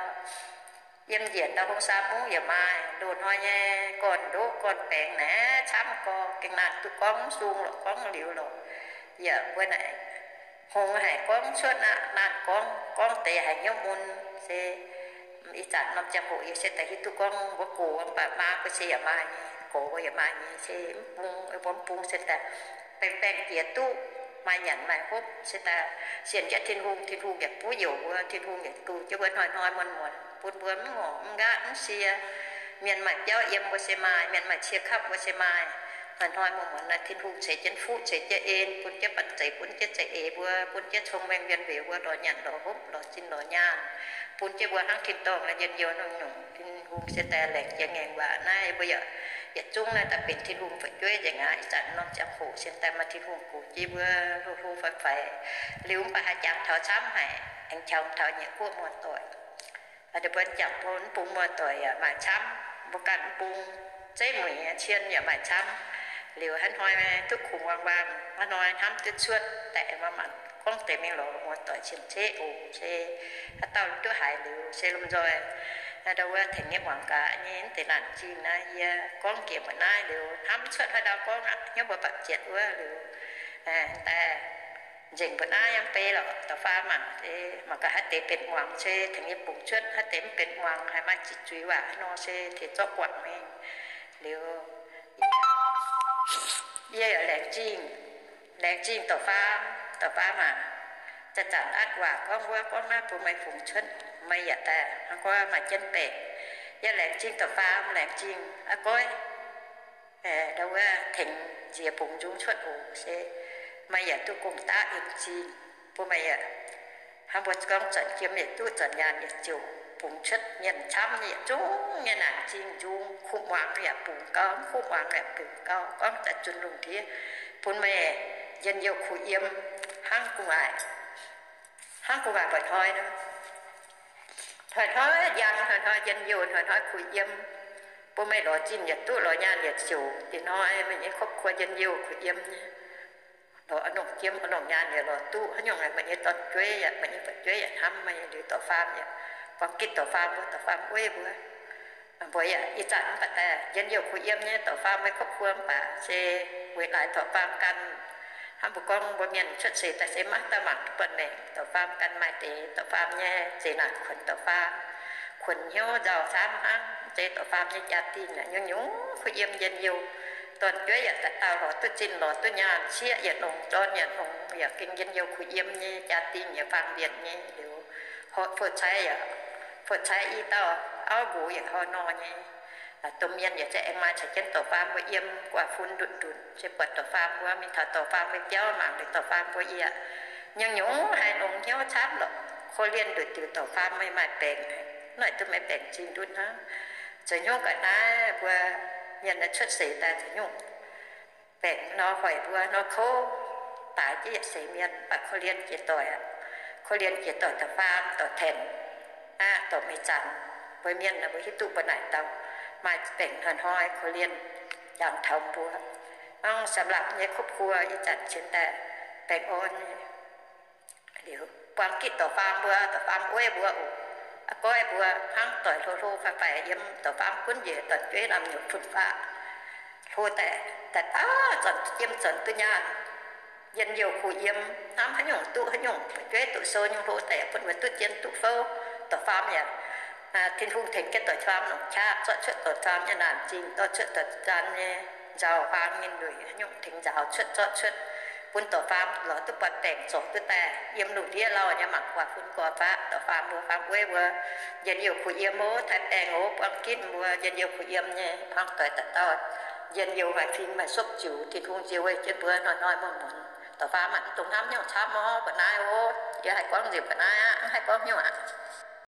Yiem njiec ndau hungh saa mungv yaac maaih, loz-hnoi nyei gorn-ndoqv gorn-baengx naaic camv gorx, gengh naanc duqv gorngv mv sung lorqc, gorngv liuz lorqc. Yaac mbuo naaic hngongx haic gorngv cuotv aqv, naanc gorngv, gorngv deix haic hnyouv mun. Se ih zanc norm ziangh hoc yie se daaih hiuv duqv gorngv mbuo gox mv baac maa mbuo se yaac maaih nyei, gox mbuo yaac maaih nyei, se mv bung, mbuo mv bung se daaih baeng-baeng jiex duqv maaih nyanc maaih hopv, se daaih sienx jienv Tin-Hungh, Tin-Hungh yaac buov youc mbuo, Tin-Hungh yaac duqv jienv mbuo hnoi-hnoi muonz-muonz bun mbuo mv ngorc mv nqaatv mv sie. Mienh maaih biauv yiem mbuo se maaih, mienh maaih cie kapv mbuo se maaih. Hnoi-hnoi muonz-muonz naaiv Tin-Hungh ceix jienv fuqv ceix jienv en, bun jienv banh zeic, bun jienv za'eix mbuo, bun jienv cong-mengh mienh weic mbuo lorz nyanc lorz hopv lorz zinh lorz nyaanh, bun jienv mbuo hnangv tin-dorngh nyei njien-youh nyungc-nyungc. Tin-Hungh se daaih laengz jiex ngaengc waac naaiv mbuo yaac yietc zungv naaiv daaih benx Tin-Hungh fu'jueiv nzengc aqv. Ih zanc norm ziangh hoc se daaih maaih Tin-Hungh gox jienv mbuo hlo hlo faix-faix liuz, mv baac haih jangx taux camv haic, aengx jangx taux nyei guoqv muoz-doic. Ninh mbuo jangx bun mv bung muoz-doic yaac maaih camv, mbuo ganh mv bung zeiv mueic cien yaac maaih camv. Liuz haaix hnoi duqv kungx wang-wang, haaix hnoi hnamv duqv cuotv daaih aengx maaih mangc gorngv deix mingh lorz muoz-doic cien-ceqv oc. Se haaix dauh duqv haiz liuz se lomh nzoih ndau wuov tengx nyei muangx gaax nyei. Mv deix naanc zingh naaiv yie gorngv nqemh mbuo naaiv liuz hnamv cuotv haaix ndau gorngv aqv, hnyouv mbuo bapc zietc wuov liuz daaih nzengc mbuo naaiv yiem bei lorqc. Da'faam mangc, mangc gaax haaix deix benx muangx se tengx yie bungx cuotv, haaix deix mv benx muangx haiz maaih ziqc zuiz waac nor se tengx zorqv guangc mingh. Liuz yie yaac laengz zingh, laengz zingh da'faam, da'faam aac, zanc-zanc atv waac gorngv wuov gorngv naaiv bun meih bungx cuotv, meih yaac daaih hnangv gorngv maaih jienv baengc. Yie laengz zingh da'faam, laengz zingh aqv goiv. Ndau wuov tengx nziex bungx nzung cuotv oc. Se meih yaac duqv gong-daqv en zingh, bun meih yaac hnangv mbuo gorngv zanc jiem yietc duqv zanc nyaanh yietc ziouc bungx cuotv mienh camv yietc zungv nyei naanc zingh nzung. Kuv muangx yaac bungx gau, mv kuv muangx yaac bungx gau, gorngv daaih zunh lungh ndiev, bun meih njien-youh kuh yiem hnangv gu'nguaaic, hnangv gu'nguaaic mba'hnoi nor. Hnoi-hnoi njang, hnoi-hnoi njien-youh, hnoi-hnoi kuh yiem, bun meih lorz zinh yietc duqv lorz nyaanh yietc ziouc. Ih hnoi meih nyei ครอบครัว njien-youh kuh yiem nyei. lorz longc jiem lorz longc nyaanh yaac lorz duqv haaix nyungc, meih nyei dorn-jueiv yaac, meih nyei fu'jueiv yaac hnamv meih liuz, dorh faam yaac buangh gitv dorh faam mbuo, dorh faam weiv mbuo. Mbuo yaac ih zanc mv baac daaih njien-youh kuh yiem nyei, dorh faam meih ครอบครัว mv baac se weic laaix dorh faam ganh. Hnangv mbuo gorngv mbuo mienh cuotv seix daaih se maiv dauh mangc duqv buonv maengc, dorh faam ganh maaih deix dorh faam nyei zeqc naanc kuonx dorh faam, kuonx hnyouv nzauh camv hnangv. Zeiz dorh faam nyei jaa-dingh nyungc-nyungc kuh yiem njien-youh. Dorn-jueiv yaac daaih dauh lorz duqv zinh lorz duqv nyaanh, sieqv yietc longx, dorn yietc longx, yaac gengh njien-youh kuh yiem nyei jaa-dingh yaac faang mbienc nyei liuz, fu-caix yaac, fu-caix i dauh, auv nqox yaac hor nor nyei. Domh mienh yaac za'gengh maaih caux jienv dorh faam mbuo yiem guaax fun ndutc-ndutc, se buatc dorh faam mbuo mingh taux dorh faam mbuo biauv mangc liuz dorh faam mbuo yaac nyungc-nyungc haiz longx hnyouv camv lorqc. Korv-lienh nduqc diuc dorh faam meih maaih baengc, naaic duqv meih baengc zingh ndutv hnangv. Zoux hnyouv ga'naaiv mbuo mienh cuotv seix daaih zoux hnyouv baengc nor hoic mbuo nor kouv, daaix jienv yietc seix mienh, mv baac korv-lienh jiex doic aqv. Korv-lienh jiex doic dorh faam dorh tenc aqv, dorh meix zanc. Mbuo mienh naaic mbuo hiuv duqv mbuo naaic dauh maaih baengc hnoi-hnoi korv-lienh jangx taux mbuo. Hnangv สำหรับ nyei ครอบครัว ih zanc cingx daaih baengh orn nyei. Liuz buangh gitv dorh faam mbuo, dorh faam weiv mbuo oc. Aa goiv mbuo hnangv doic hlo hlo fai faix yiem dorh faam gunv njiec dorn-jueiv lamh nyutc fun-faqv. Hlo daaih, daaih dauh zornc duqv jiem zornc duqv nyaanh, njien-youh kuh yiem, hnamv haaix nyungc duqv haaix nyungc, fu'jueiv duqv sou nyungc hlo daaih yaac bun mbuo duqv jien duqv fouv. Dorh faam yaac, Tin-Hungh tengx jienv dorh faam longc qaqv zorqv cuotv dorh faam nyei naanc zingh, dorh cuotv dorh jaan nyei nzauh huaang nyei lueic, haaix nyungc tengx nzaaux cuotv zorqv cuotv, bun dorh faam lorz duqv buatc baengc zorc duqv daaih yiem lungh ndiev lauh nyei mangc guaax fun guaax faqv. Dorh faam mbuo faam weiv mbuo njien-youh kuh yiem oc, taaix baengh oc, buangh gitv mbuo njien-youh kuh yiem nyei, hnangv doic daaih dauh njien-youh maaih fim maaih sopv ziux, Tin-Hungh nzie weih jienv mbuo hnoi-hnoi muonz-muonz. Dorh faam maiv dungx hnamv hnyouv camv oc, ga'naaiv oc. Yie haih gorngv nzipc ga'naaiv aqv, mv haih gorngv hnyouv aqv.